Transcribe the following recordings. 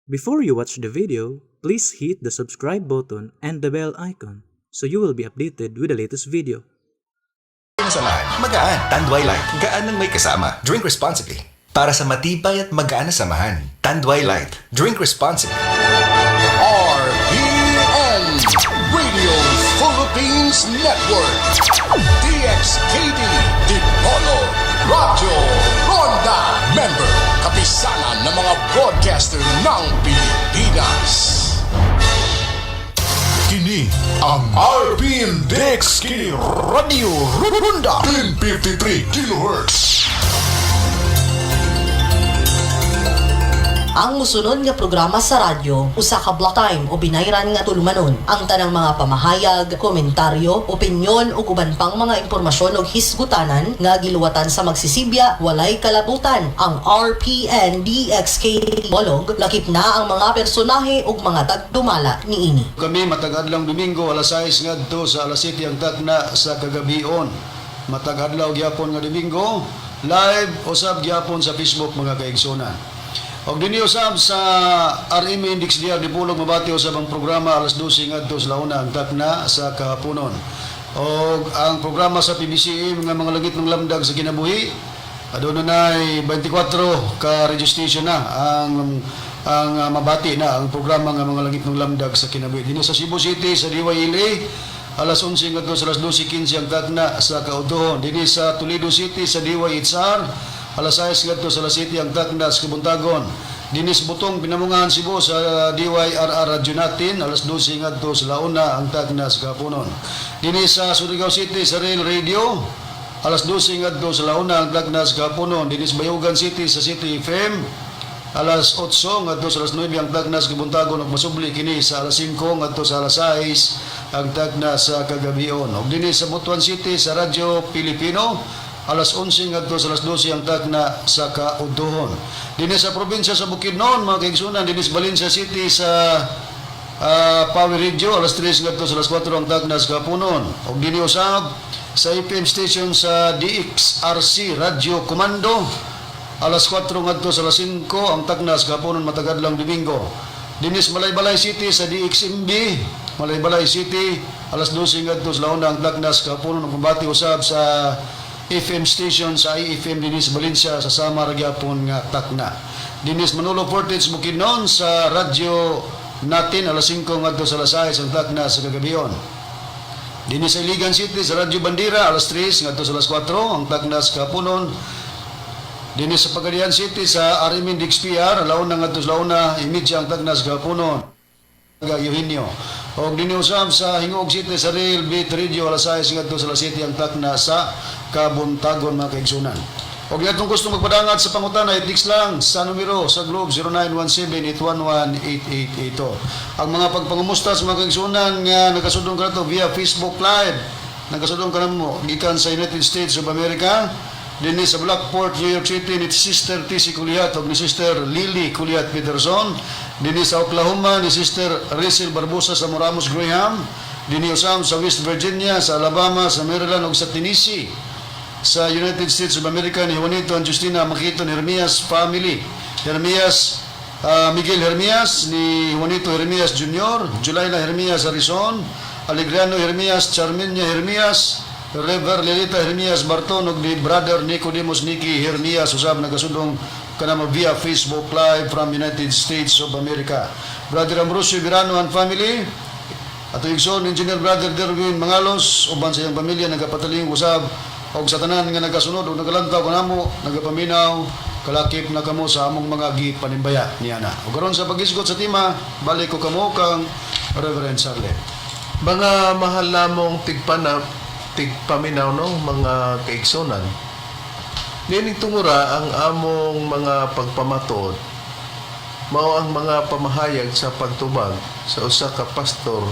Before you watch the video, please hit the subscribe button and the bell icon so you will be updated with the latest video. Samahan, magaan. Tanduay Light, gaan ng may kasama. Drink responsibly. Para sa matibay at magaan na samahan. Tanduay Light. Drink responsibly. RPN Radio Philippines Network. DXKD Dipolog Radyo Ronda. Member Kapisanan ng mga broadcaster ng Pilipinas. Kini ang RPN DXKD Radio Ronda 1053 kHz. Ang musunod nga programa sa radyo, usa ka block time o binayran nga tulumanon. Ang tanang mga pamahayag, komentaryo, opinyon ug uban pang mga impormasyon ug hisgutanan nga giluwatan sa magsisibya, walay kalabutan. Ang RPN DXK Bolog, lakip na ang mga personahe ug mga tagdumala niini. Kami matag adlaw Domingo alas 6 ngadto sa alas 7 ang takna sa kagabion. Matag adlaw gyapon nga Domingo, live usab gyapon sa Facebook, mga kaigsunan. Og dinhi usab sa RMN DXDR Dipolog, mabati usab ang programa alas 12 ngadto sa launa ang takna sa kahaponon. Og ang programa sa PBCM nga mga langit ng lamdag sa kinabuhi, aduna nay 24 ka radio station na ang mabati na ang programa nga mga langit ng lamdag sa kinabuhi. Dinhi sa Cebu City sa DYLA alas 11 ngadto sa alas 12:15 ang takna sa kaudohon. Dinhi sa Toledo City sa DYHR alas 6 ngadto sa alas 7 ang takna sa kabuntagon. Dinhi sa Butong, Pinamungahan, Cebu sa DYRR Radyo Natin alas 12 ngadto sa launa ang takna sa kahaponon. Dinhi sa Surigao City sa Rail Radio alas 12 ngadto sa launa ang takna sa kahaponon. Dinhi sa Bayugan City sa City FM alas 8 ngadto sa alas 9 ang tagna sa kabuntagon ug masubli kini sa alas 5 ngadto sa alas 6 ang tagna sa kagabion. Ug dinhi sa Butuan City sa Radyo Pilipino alas 11 ngadto sa alas 12 ang tagna sa kaudohon. Dinhi sa probinsya sa Bukidnon, mga kaigsunan, dinhi sa Valencia City sa Power Radio alas 3 ngadto sa alas 4 ang tagna sa kapunon. Ug dinhi usab sa FM station sa DXRC Radio Comando alas 4 ngadto sa alas 5 ang tagna sa kapunon matag adlawng Domingo. Dinhi sa Malaybalay City sa DXMB Malaybalay City alas 12 ngadto sa launa ang tagna sa kapunon ug pabati usab sa FM station sa IFM dinhi sa Valencia sa Samar gyapon nga takna. Dinhi sa Manolo Fortich, Bukidnon sa radyo natin alas 5 ngadto sa alas 6 ang takna sa kagabion. Dinhi sa Iligan City sa Radyo Bandera alas 3 ngadto sa alas 4 ang takna sa kapunon. Dinhi sa Pagadian City sa RMN DXPR alauna ngadto sa launa imidya ang takna sa kapunon. Eugenio. Og dinhi usab sa Gingoog City sa Real Beat Radio alas 6 ngadto sa alas 7 ang takna sa kabuntagon, mga kaigsunan. Og atong gusto magpadangat sa pangutana, i-text lang sa numero sa Globe 0917-811-8882. Ang mga pagpangumusta sa mga kaigsunan nga nagasudong kanato via Facebook Live. Nagasudong kanamo gikan sa United States of America. Dinhi sa Blackport, New York City, ni Sister TC Kuliat o ni Sister Lily Kuliat Peterson. Dinhi sa Oklahoma, ni Sister Rizel Barbosa sa Moramos Graham. Dinhi usab sa West Virginia, sa Alabama, sa Maryland ug sa Tennessee. Sa United States of America ni Juanito and Justina Makiton Hermias family. Hermias Miguel Hermias, ni Juanito Hermias Jr., Julayla Hermias Arizon, Alegriano Hermias, Charminia Hermias, Rever Lilita Hermias Barton ug ni Brother Nicodemus Niki Hermias usab nagasudong kanamo via Facebook Live from United States of America. Brother Ambrosio Virano and family, ato igsoon Engineer Brother Derwin Mangalos uban sa iyang pamilya nagapataling usab og sa tanan nga nagasunod ug nagalantaw kanamo, nagapaminaw, kalakip na kamo sa among mga gipanimbaya niana. Ug karon sa paghisgot sa tema, balik ko kamo kang Reverend Sarle. Mga mahal namong tigpaminaw, no, mga kaigsunan. Nining tungura, ang among mga pagpamatuod mao ang mga pamahayag sa pagtubag sa usa ka pastor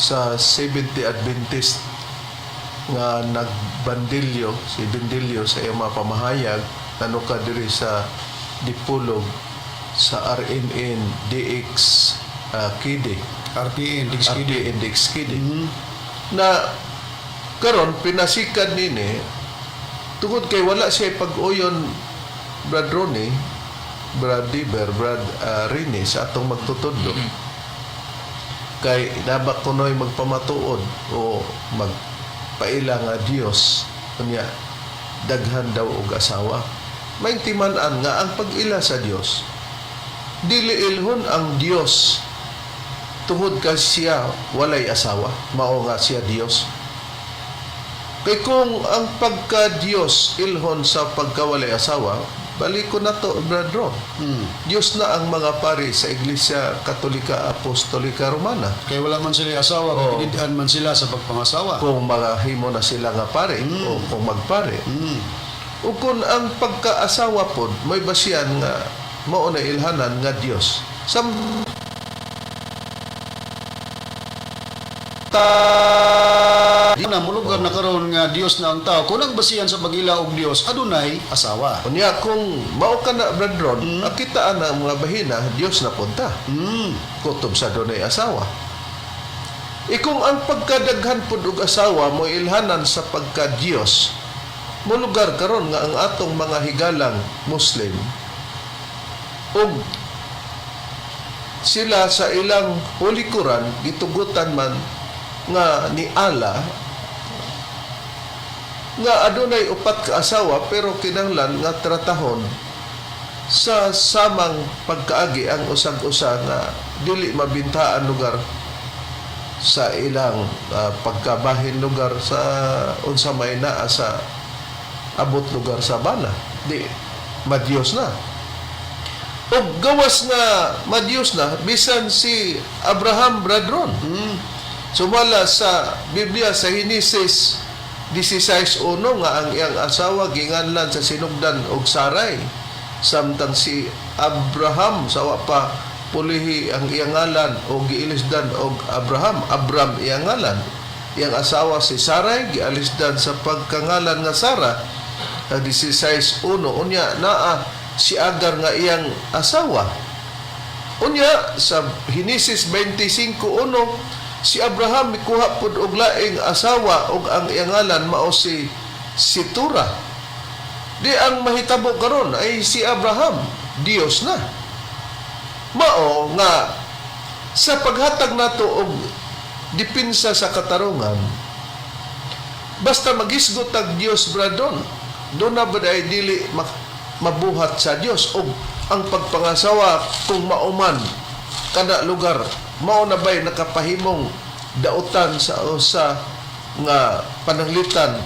sa Seventh-day Adventist nga nagbandilyo si Bendilyo sa iyang mga pamahayag nanuka diri sa Dipolog sa RMN DX KD. RPN DXKD. RPN DXKD na karon pinasikad nini tungod kay wala siya pag-uyon, Brad Ronnie, Brad Diber, Brad Rini sa atong magtutudlo. Kay nabak kunoy magpamatuod o magpaila nga Dios unya daghan daw og asawa. Maintiman-an nga ang pag-ila sa Dios, dili ilhon ang Dios tungod kay siya walay asawa, mao nga siya Dios. Kay kung ang pagka-Dios ilhon sa pagkawalay asawa, balik ko na to, Brad Ron. Diyos na ang mga pari sa Iglesia Katolika Apostolika Romana. Kay wala man sila asawa, kay kinidan man sila sa pagpangasawa. Kung mahimo na sila nga pare o kung magpare. O kung ang pagkaasawa pod, may basian nga mao na ilhanan nga Dios. Sam Di na mulugar na karon nga Dios na ang tao. Kung ang basihan sa pag-ila og Dios, adunay asawa. Unya kung mao ka na, Brad Ron, akitaan na ang mga bahina, Dios na punta. Kutob sa dunay asawa. E kung ang pagkadaghan pud og asawa mo ilhanan sa pagka Dios, molugar karon nga ang atong mga higalang Muslim og sila sa ilang Holy Quran gitugutan man nga ni Allah nga adunay upat ka asawa, pero kinahanglan nga tratahon sa samang pagkaagi ang usag-usa nga dili mabintaan lugar sa ilang pagkabahin lugar sa unsa may naa sa abot lugar sa bana, di madiyos na. Og gawas na madiyos na, bisan si Abraham, Bradron, sumala sa Biblia sa Henesis 16:1 nga ang iyang asawa ginganlan sa sinugdan og Sarai, samtang si Abraham sawa pa pulihi ang iyang ngalan o giilisdan og Abraham, Abram iyang ngalan. Iyang asawa si Sarai gialisdan sa pagkangalan nga Sara sa 16:1. Unya naa si Agar nga iyang asawa. Unya sa Henesis 25:1, si Abraham mikuha pud og laing asawa ug ang iyang ngalan mao si Situra. Di ang mahitabo karon ay si Abraham Dios na. Mao nga sa paghatag nato og dipinsa sa katarungan, basta magisgot ang Dios, Bradon, do na ba ay dili mabuhat sa Dios og ang pagpangasawa kung mauman kada lugar mao na bay nakapahimong dautan sa usa nga pananglitan,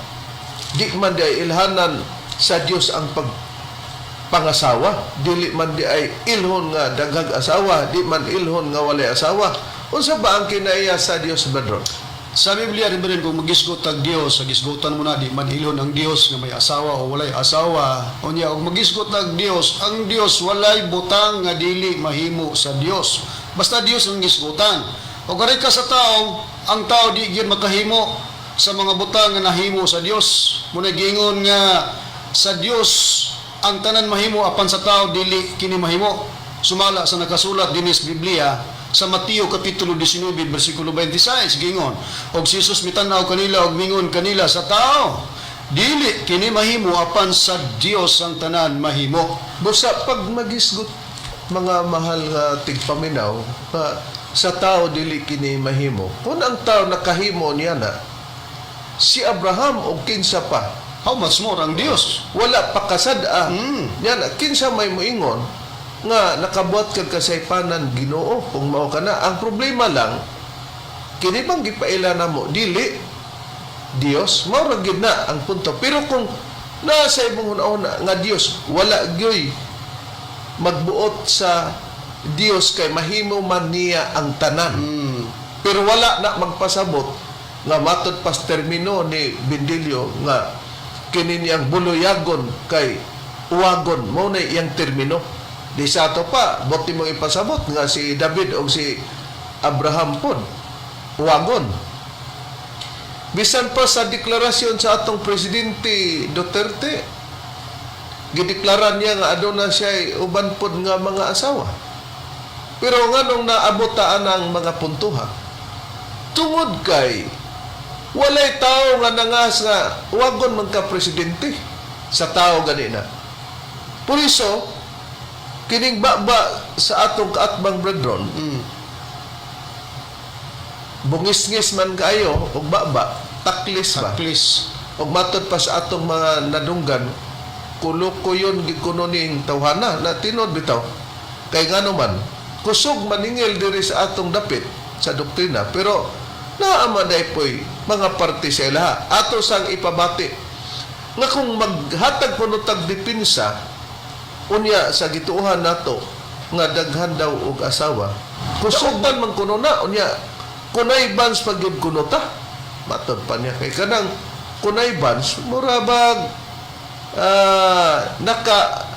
di man di ay ilhanan sa Dios ang pagpangasawa, dili man di ay ilhon nga daghag asawa, di man ilhon nga walay asawa. Unsa ba ang kinaiya sa Dios, Bradon? Sa Biblia rin ba rin kung magisgot ang Dios, sa gisgutan mo na di man ilhon ang Dios nga may asawa o walay asawa. Unya og magisgot ang Dios, ang Dios walay butang nga dili mahimo sa Dios. Basta Dios ang gisgutan. O garay ka sa tao, ang tao di gyud makahimo sa mga butang nga nahimo sa Dios. Muna giingon nga sa Dios ang tanan mahimo apan sa tao dili kini mahimo. Sumala sa nakasulat dinis Biblia sa Mateo kapitulo 19 bersikulo 26, gingon og si Jesus mitan-aw kanila og mingon kanila, "Sa tao dili kini mahimo apan sa Dios ang tanan mahimo." Busa pag magisgot, mga mahal nga tigpaminaw, nga sa tao dili kini mahimo. Kung ang tao nakahimo niya na, si Abraham o kinsa pa, how much more ang Dios? Wala pa kasad-a. Niya na, kinsa may moingon nga nakabuhat kag kasaypanan Ginoo kung mao ka na. Ang problema lang, kini bang gipaila namo dili Dios, mao ra gyud na ang punto. Pero kung nasa imong hunahuna nga Dios, wala gyoy magbuot sa Dios kay mahimo man niya ang tanan. Pero wala na magpasabot nga matod pas termino ni Bindilio nga kini niyang buloyagon kay uwagon, mao na iyang termino. Di sa ato pa boti mong ipasabot nga si David o si Abraham pod uwagon. Bisan pa sa deklarasyon sa atong presidente Duterte, gideklara niya nga aduna siya uban pod nga mga asawa. Pero nganong naabot ta ang mga puntuha? Tungod kay walay tao nga nangas nga wagon man ka presidente sa tao ganina. Por iso, Kining baba sa atong kaatbang, brethren, bungis-ngis man kaayo og baba, taklis ba? Please. Og matod pa sa atong mga nadunggan, kulo-kuyon gid kuno ning tawhana na tinuod bitaw. Kay ngano man, kusog maningil diri sa atong dapit sa doktrina, pero naa man day poy mga parte sa ilaha. Ato sang ipabati nga kung maghatag kuno tag depensa unya sa gituohan nato nga daghan daw og asawa, kusog man kuno na. Unya kunay bans pag gyud kuno ta, matod pa niya, kay kanang kunay bans mura bag naka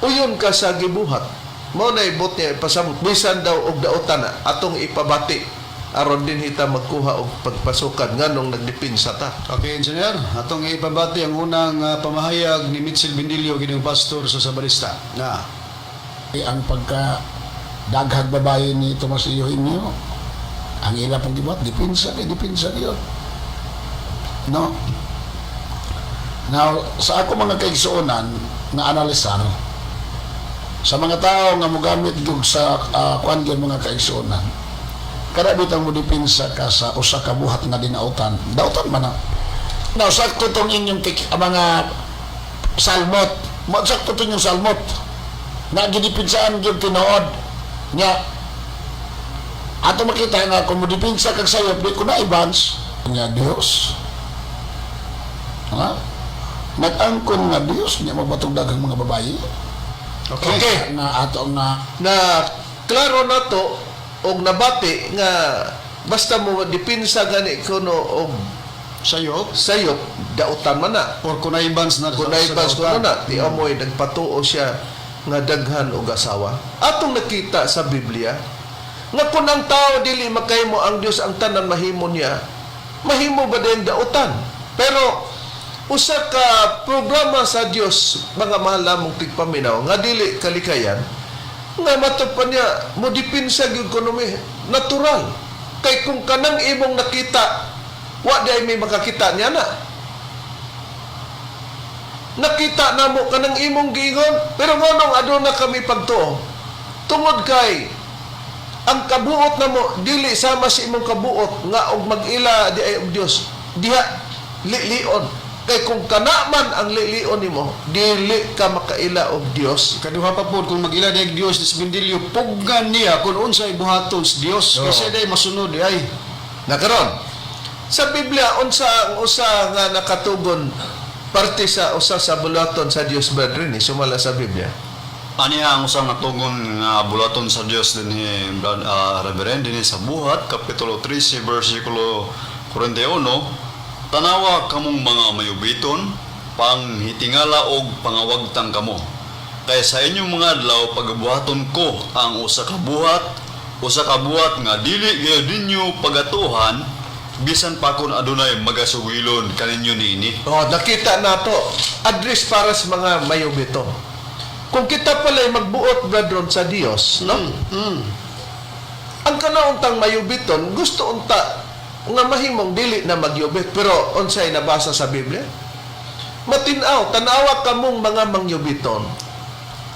uyon ka sa gibuhat. Mao na ibot niya ipasabot bisan daw og daotan na atong ipabati aron din hita magkuha og pagpasukan nganong nagdepensa ta. Okay, engineer. Atong ipabati ang unang pamahayag ni Mitchell Bindilio, gining pastor sa Sabalista. Na. Ang pagka daghag babae ni Tomas Eugenio, ang ila pong gibuhat, depensa kay depensa yun. No? Now, sa ako mga kaigsuonan nga analisar, sa mga tao nga mogamit gyud sa kuan gyud, mga kaigsuonan, kada bitang mo depensa ka sa usa ka buhat nga dinautan, dautan man na. Now, sakto tong inyong mga salmot. Mo sakto tong inyong salmot na gidipensaan gyud tinuod nya. Ato makita nga kung modipinsa kag sayop, di ko na ibans nga Dios ha, nag-angkon nga Dios niya magbatog daghang mga babayi. Okay. Nga ato nga Na klaro na to og nabati nga basta mo depensa gani kuno og Sayop sayop, dautan man na. or connivance na Kunay sa bans dautan. kuno na ti amoy nagpatuo siya nga daghan og asawa. Atong nakita sa Biblia nga kung ang tao dili makahimo ang Dios ang tanan mahimo niya, mahimo ba din dautan? Pero usa ka programa sa Dios, mga mahal namong tigpaminaw, nga dili kalikayan nga matod pa niya mo depensa gyud kuno mi natural, kay kung kanang imong nakita, wa di ay may makakita niya na. Nakita namo kanang imong giingon, pero nganong aduna kami pagtuo? Tungod kay ang kabuot namo dili sama sa imong kabuot nga og mag-ila di ay og Dios diha lilion. Kay kung kana man ang lilion nimo, dili ka makaila og Dios. Kaduha pa po, kung mag-ila og Dios ni Bindilio, puggan niya kung unsay buhaton sa Dios. Kasi day masunod ay. Nakaron sa Biblia, unsa ang usa nga nakatugon parte sa usa sa bulaton sa Dios, brethren, ni sumala sa Biblia? Aniya ang usang natugon nga bulaton sa Dios dinhi, Reverend, dinhi sa Buhat kapitulo 13 bersikulo 41: "Tanawa kamong mga mayubiton, panghitingala og pangawagtang kamo, kay sa inyong mga adlaw pagabuhaton ko ang usa ka buhat, usa ka buhat nga dili gayud ninyo pagatuhan bisan pa kon adunay magasugilon kaninyo niini." Oh, nakita nato. Address para sa mga mayubito. Kung kita pala'y magbuot, brethren, sa Dios, no? Ang kanauntang mayubiton, gusto unta nga mahimong dili na magyubit. Pero unsay nabasa sa Biblia? Matinaw, tanawa kamong mga mangyubiton.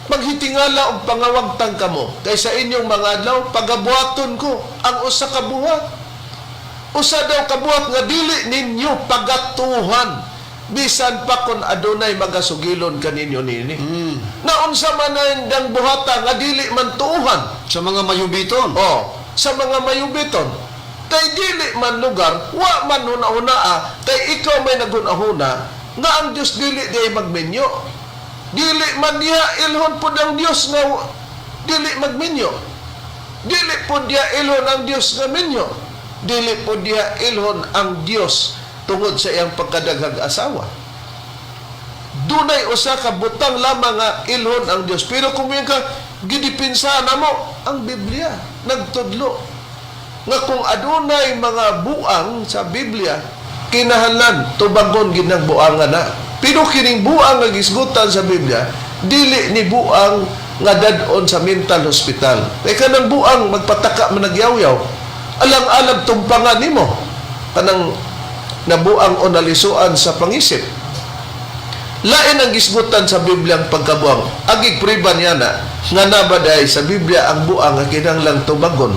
Maghitingala og pangawagtang kamo kay sa inyong mga adlaw pagabuhaton ko ang usa ka buhat. Usa daw kabuhat nga dili ninyo pagatuhan bisan pa kon adunay magasugilon kaninyo nini. Naunsa man ang buhata nga dili man tuuhan? Sa mga mayubiton. Oh, sa mga mayubiton. Kay dili man lugar, wa man huna-hunaa, kay ikaw may naghuna-huna nga ang Dios dili di ay magminyo. Dili man niya ilhon pod ang Dios nga dili magminyo. Dili pod niya ilhon ang Dios nga minyo. Dili pod niya ilhon ang Dios tungod sa iyang pagkadaghag asawa. Dunay usa ka butang lamang nga ilhon ang Dios. Pero kung ka gidipinsa namo ang Biblia, nagtudlo nga kung adunay mga buang sa Biblia, kinahanglan tubagon gid ng buangan na. Pero kining buang nga gisgutan sa Biblia, dili ni buang nga dad-on sa mental hospital. Kay kanang buang magpataka man nagyawyaw, alang-alang tumpangan nimo kanang nabuang o nalisuan sa pangisip. Lain ang gisgutan sa Biblia ang pagkabuang. Agig priba niya na nga nabaday sa Biblia ang buang nga kinahanglang tubagon.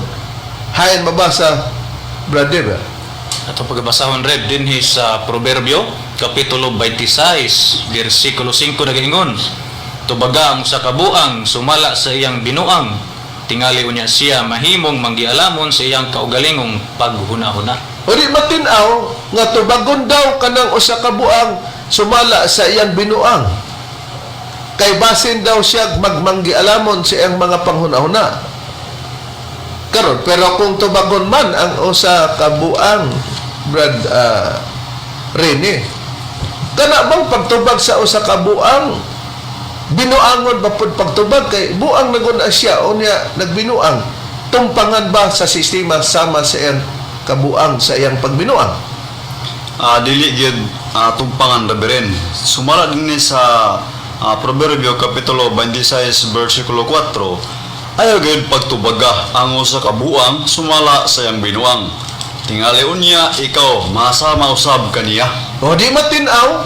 Hain mabasa, brother. Ato pagbasahon, Rev, dinhi sa Proverbio kapitulo 26 bersikulo 5, nagaingon: "Tubaga ang usa ka buang sumala sa iyang binuang, tingali unya siya mahimong manggialamon sa iyang kaugalingong paghunahuna." O di matinaw nga tubagon daw kanang usa ka buang sumala sa iyang binuang. Kay basin daw siya magmanggialamon sa iyang mga panghunahuna. Karon, pero kung tubagon man ang usa ka buang, Brad Rene, kana bang pagtubag sa usa ka buang, binuangon ba pud pagtubag kay buang na gud na siya, unya nagbinuang, tumpangan ba sa sistema sama sa iyang kabuang sa iyang pagbinuang? Dili gyud tumpangan, Reverend. Sumala dinhi sa Proverbio kapitulo 26 versikulo 4. Ayaw gyud pagtubaga ang usa ka buang sumala sa iyang binuang. Tingali unya ikaw masama usab kaniya. O di matinaw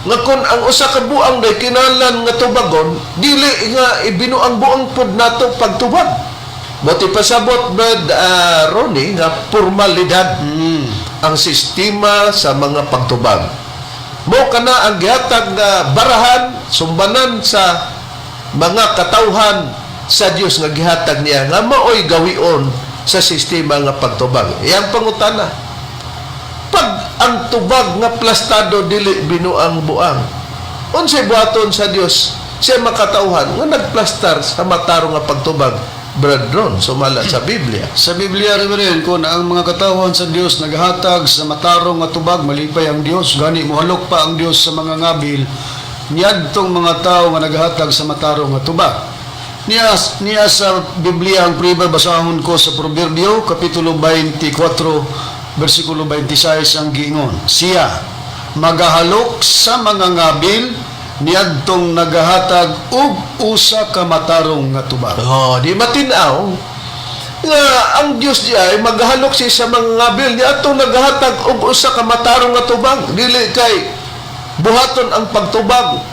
nga kung ang usa ka buang day kinahanglan nga tubagon, dili nga ibinuang buang pud nato pagtubag. Buti pasabot, Brad Ronnie, nga formalidad ang sistema sa mga pagtubag. Mo kana ang gihatag nga barahan, sumbanan sa mga katawhan sa Dios nga gihatag niya nga maoy gawion sa sistema nga pagtubag. Iyang pangutana, pag ang tubag nga plastado dili binuang buang, unsay buhaton sa Dios siya makatawhan nga nagplastar sa matarong nga pagtubag, Brad Ron, sumala sa Biblia? Sa Biblia, Reverend, kung ang mga katawhan sa Dios naghatag sa matarong nga tubag, malipay ang Dios, gani mohalok pa ang Dios sa mga ngabil niadtong mga tawo nga naghatag sa matarong nga tubag. Niya sa Biblia ang priba, basahon ko sa Proverbio kapitulo 24 versikulo 26 ang giingon. Siya magahalok sa mga ngabil niadtong nagahatag og usa ka matarong nga tubag. Oh, di matinaw nga ang Dios diya ay maghalok siya sa mga ngabil niya atong naghatag og usa ka matarong nga tubag, dili kay buhaton ang pagtubag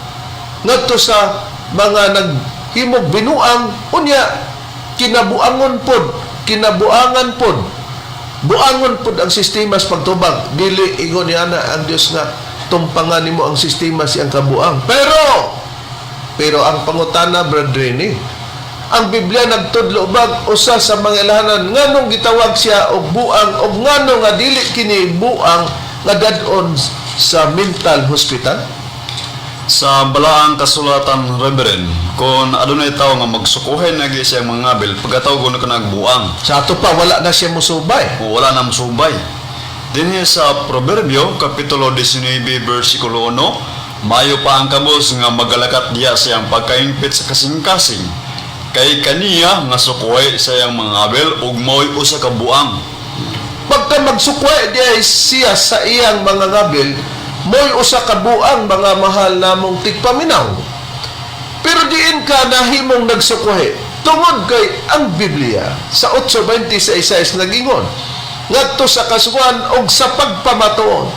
ngadto sa mga naghimog binuang, unya kinabuangon pod, kinabuangan pod, buangon pod ang sistema sa pagtubag. Dili ingon niya na ang Dios nga tumpangan nimo ang sistema siyang kabuang. Pero ang pangutana, Brad Rene, ang Biblia nagtudlo bag usa sa mga ilahanan nganong gitawag siya og buang og ngano nga dili kini buang nga dad-on sa mental hospital? Sa balaang kasulatan, Reverend, kung adunay tawo nga magsukuhin na gyud siyang mga ngabil, pagkatawag ko nagbuang. Sa ato pa wala na siya musubay. O wala na musubay. Dinhi sa Proverbio, Kapitulo 19, versikulo 1, mayo pa ang kabos nga magalakat diya sa iyang pagkaingpit sa kasing-kasing. Kay kaniya nga sukuhay sa iyang mga ngabil ug mao'y usa ka buang. Pagka magsukway diay siya sa iyang mga ngabil, mo'y usa ka buang, mga mahal namong tigpaminaw. Pero diin ka nahimong nagsukway? Tungod kay ang Biblia sa 8:26 nagingon ngadto sa kasuan og sa pagpamatuon,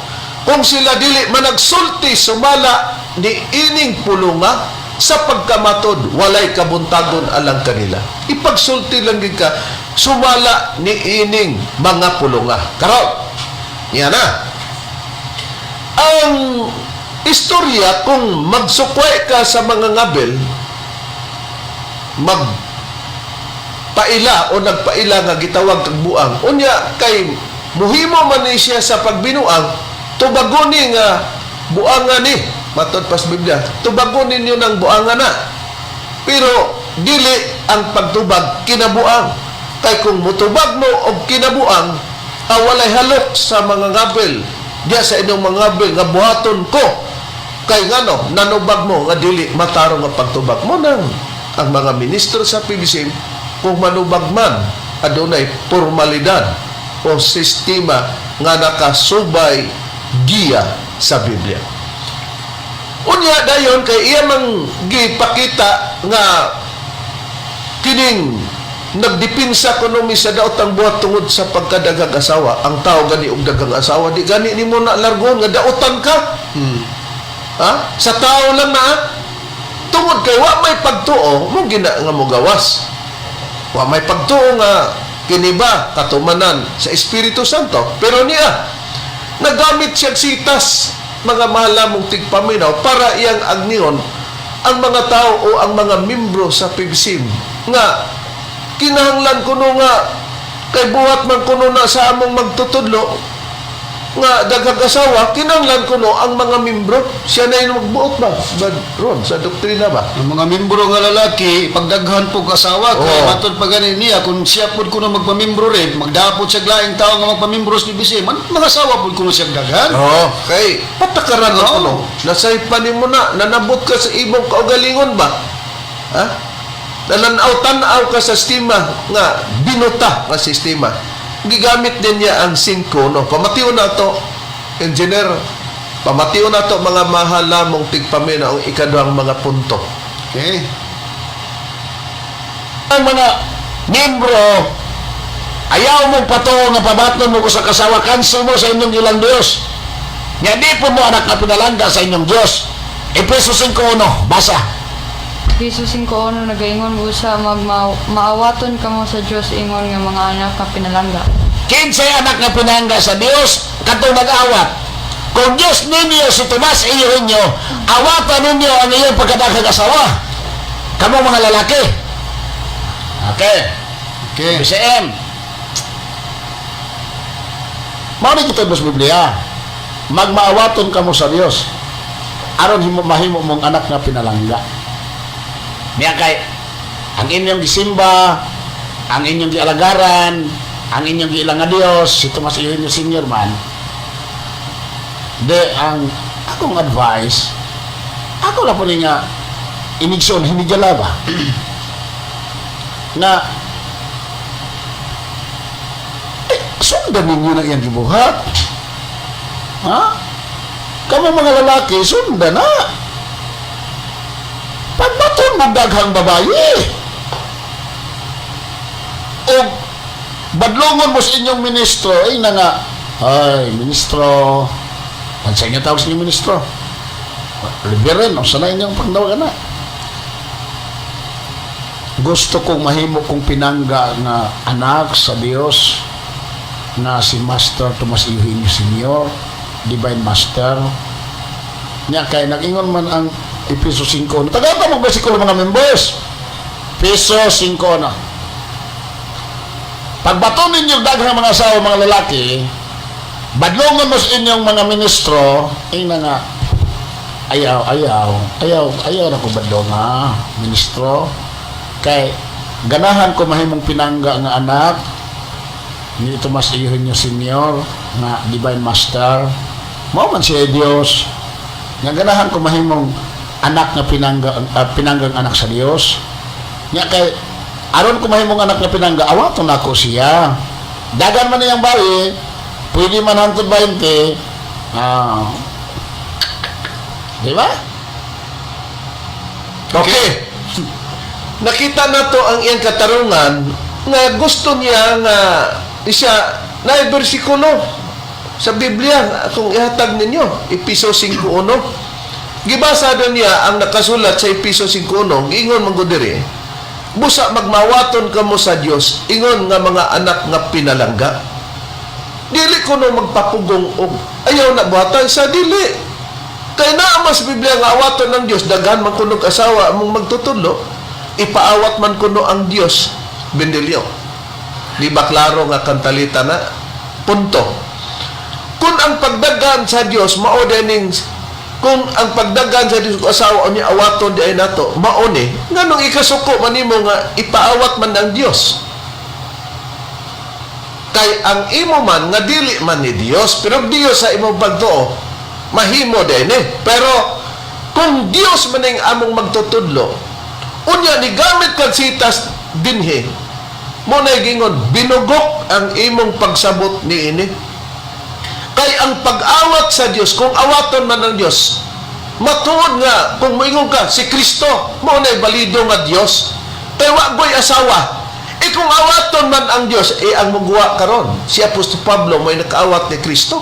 kung sila dili managsulti sumala ni ining pulunga, sa pagkamatod walay kabuntagon alang kanila. Ipagsulti lang gid ka sumala ni ining mga pulunga. Karon, yan na ang istorya. Kung magsukway ka sa mga ngabil, magpaila o nagpaila nga gitawag kag buang, unya kay muhimo man ni siya sa pagbinuang, tubagon ni nga buanga ni, matod pas Biblia, tubagon ninyo ng buanga na, pero dili ang pagtubag kinabuang, kay kung mutubag mo og kinabuang, walay halok sa mga ngabil diya sa inyong mga ngabil nga buhaton ko, kay ngano nanubag mo nga dili matarong nga pagtubag mo. Nang ang mga ministro sa PBC, kung manubag man, adunay formalidad o sistema nga nakasubay giya sa Biblia. Unya dayon kay iya mang gipakita nga kining nagdipinsa kuno mi sa daotang buhat tungod sa pagkadaghag asawa. Ang tao gani og daghang asawa, di gani nimo na largon nga daotan ka. Ha? Sa tao lang na, ha? Tungod kay wa may pagtuo mo gina nga mogawas. Wa may pagtuo nga kini ba katumanan sa Espiritu Santo. Pero niya nagamit siya sitas, mga mahal mong tigpaminaw, para iyang agnion ang mga tao o ang mga membro sa PBSM nga kinahanglan kuno nga kay buhat man kuno na sa among magtutudlo nga daghang asawa, kinahanglan kuno ang mga membro siya na yung magbuot ba ba ron sa doktrina ba. Ang mga membro nga lalaki, pagdaghan po asawa, kay matod pa gani niya, kung siya po kuno magpamembro rin, magdapot siya laing tao nga magpamembro sa BBC, man, mga asawa po kuno siya daghan. Oo, kay patakaran na kuno. Nasaypan nimo na, nanabot ka sa imong kaugalingon ba? Ha? Nananaw tan-aw ka sa sistema nga binuta nga sistema. Gigamit din niya ang 5, no. Pamatiw na to, engineer. Pamatiw na to, mga mahalamong tigpamina, ang ikaduhang mga punto. Okay. Ang mga membro, ayaw mong patuo nga pabaton mo ko sa kasawa, cancel mo sa inyong ilang Diyos. Nga di po mo anak na pinalangga sa inyong Diyos. Efeso 5.1, basa. Efeso 5.1 nagaingon, busa maawaton kamo sa Dios ingon nga mga anak nga pinalangga. Kinsay anak nga pinangga sa Dios, katong nag-awat. Kung Diyos ninyo si Tomas iyo ninyo, awatan ninyo ang iyong pagkadaghang asawa. Kamo mga lalaki. Okay. Okay. BCM. Mao ni kita sa Biblia. Magmaawaton kamo sa Dios. Aron himo mahimo mong anak nga pinalangga. Niya kay ang inyong gisimba, ang inyong gialagaran, ang inyong giilang nga Dios, si Tomas Eugenio Senior man. De ang akong advice, ako na po ni nga inigsoon hinigala ba na eh, sundan ninyo na iyang gibuhat. Ha? Kamo mga lalaki, sundan na. Pagbaton mo daghang babae. O badlongon mo sa inyong ministro, ay na nga, ay, ministro, ang sa inyo tawag sa inyong ministro? Reverend, o sana inyong pagtawagan na. Gusto kong mahimo kong pinangga nga anak sa Dios na si Master Tomas Eugenio Senior, Divine Master. Nya kay nag-ingon man ang Efeso 5. Tagal pa mag-bersikulo, mga members. Efeso 5 na. Pagbato ninyo daghang mga asawa, mga lalaki, badlongon mo sa inyong mga ministro, ay na nga, ayaw, ayaw, ayaw, ayaw na ko badlonga, ministro. Kay, ganahan ko mahimong pinangga nga anak ni Tomas Eugenio Senior nga Divine Master. Mao man siya Dios. Nga ganahan ko mahimong anak nga pinangga, pinanggang anak sa Dios. Nya kay aron ko mahimong anak nga pinangga, awaton nako siya. Dagan man niyang bawi, pwede man hantod 20. Ah. Di ba? Okay. Nakita na to ang iyang katarungan nga gusto niya nga siya na bersikulo sa Biblia kung ihatag ninyo, Episo 5.1. Gibasa doon niya ang nakasulat sa Episo 5.1. Giingon man gud diri, busa magmawaton kamo sa Dios ingon nga mga anak nga pinalangga. Dili kuno magpapugong og ayaw na buhatan sa dili. Kay naa man sa Biblia nga awaton ng Dios, daghan man kuno asawa among magtutudlo, ipaawat man kuno ang Dios bendelyo. Di ba klaro nga kantalita na? Punto. Kung ang pagdagan sa Dios mao dining, kung ang pagdagan sa Dios asawa niya awaton di ay nato mao ni, nganong ikasuko man nimo nga ipaawat man ang Dios? Kay ang imo man nga dili man ni Dios, pero Dios sa imong pagtuo mahimo din eh. Pero kung Dios man ang among magtutudlo, unya ni gamit kag sitas dinhi mo na gingon, binugok ang imong pagsabot ni ini. Kay ang pag-awat sa Dios, kung awaton man ang Dios, matuod nga kung moingon ka si Kristo mo na balido nga Dios kay wa goy asawa. E kung awaton man ang Dios, eh ang muguwa karon si Apostol Pablo, may nakaawat ni Kristo.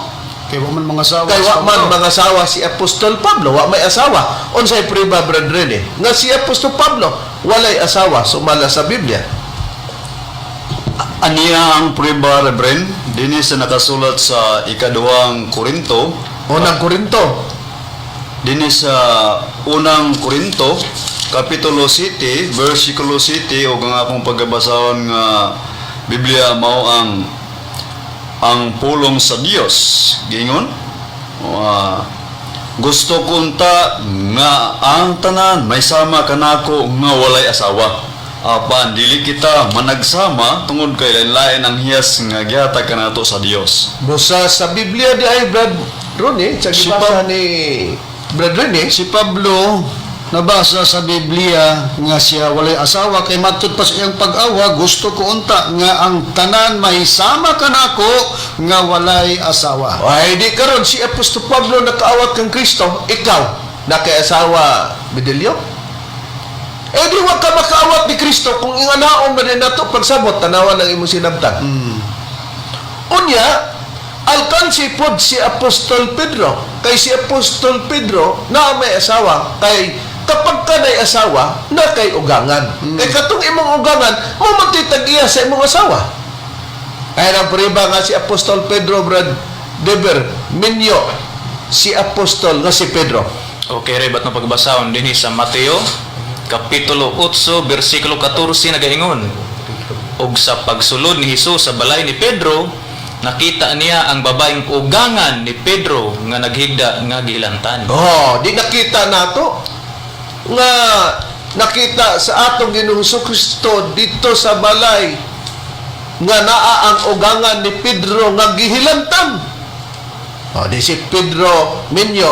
Kay wa man mga asawa. Kay si wa man Pablo. mga asawa si Apostol Pablo, wa may asawa. Unsay prueba, Brad Rene? Nga si Apostol Pablo walay asawa sumala sa Biblia. Aniya ang prueba, Reverend, dinhi sa nakasulat sa ikaduhang Korinto, Unang Korinto. Dinhi sa unang Korinto, Kapitulo 7, versikulo 7, ug ang akong pagkabasahon nga Biblia mao ang pulong sa Dios. Giingon, gusto kunta nga ang tanan may sama kanako nga walay asawa. Apan dili kita managsama tungod kay lain-lain ang hiyas nga gihatag kanato sa Dios. Busa sa Biblia di ay Brad Rene, sa Si gibasa ni Brad Rene, Si Pablo nabasa sa Biblia nga siya walay asawa kay matud pa sa iyang pag-awa, gusto ko unta nga ang tanan mahisama kanako nga walay asawa. Ay, di karon si Apostol Pablo nakaawat kang Kristo, ikaw nakaasawa Bidelyo? Eh di wa ka makaawat ni Kristo kung inganaon man din nato pagsabot tanawan ang imong sinabtan. Unya, alkansi pod si Apostol Pedro. Kay si Apostol Pedro na may asawa, kay kapag ka nay asawa, na kay ugangan. Kay katong imong ugangan, mo magtitag-iya sa imong asawa. Kaya ang prueba nga si Apostol Pedro, Brad Deber, minyo si Apostol nga si Pedro. Okay, Reb, at pagbasahon dinhi sa Mateo, Kapitulo 8, versikulo 14, nagaingon. Og sa pagsulod ni Hesus sa balay ni Pedro, nakita niya ang babaeng ugangan ni Pedro nga naghigda nga gihilantan. Oh, di nakita nato nga nakita sa atong Ginoong Kristo dito sa balay nga naa ang ugangan ni Pedro nga gihilantan. Oh, di si Pedro minyo.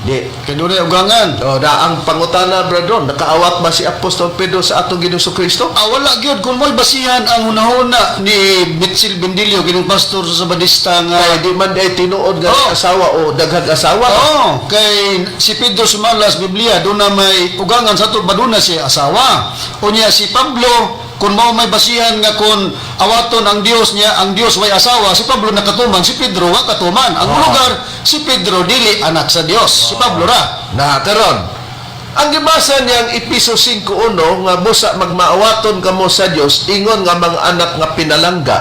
Di Kay dunay ugangan. Oh, na ang pangutana, brethren, nakaawat ba si Apostol Pedro sa atong Ginoong Kristo? Ah, wala gyud kung mo'y basihan ang hunahuna ni Mitchell Bendilio kining pastor sa Sabadista nga Kay di man ay tinuod nga Oh. asawa o daghang asawa. Oo, kay si Pedro sumala sa Biblia, doon na may ugangan sa ato, ba doon na siya asawa. O niya si Pablo, kung mao may basihan nga kung awaton ang Dios niya, ang Dios way asawa, si Pablo nakatuman, si Pedro wa katuman. Ang lugar, si Pedro dili anak sa Dios, si Pablo ra. Na karon. Ang gibasa niyang Episo 5:1 nga busa magmaawaton kamo sa Dios ingon nga mga anak nga pinalangga.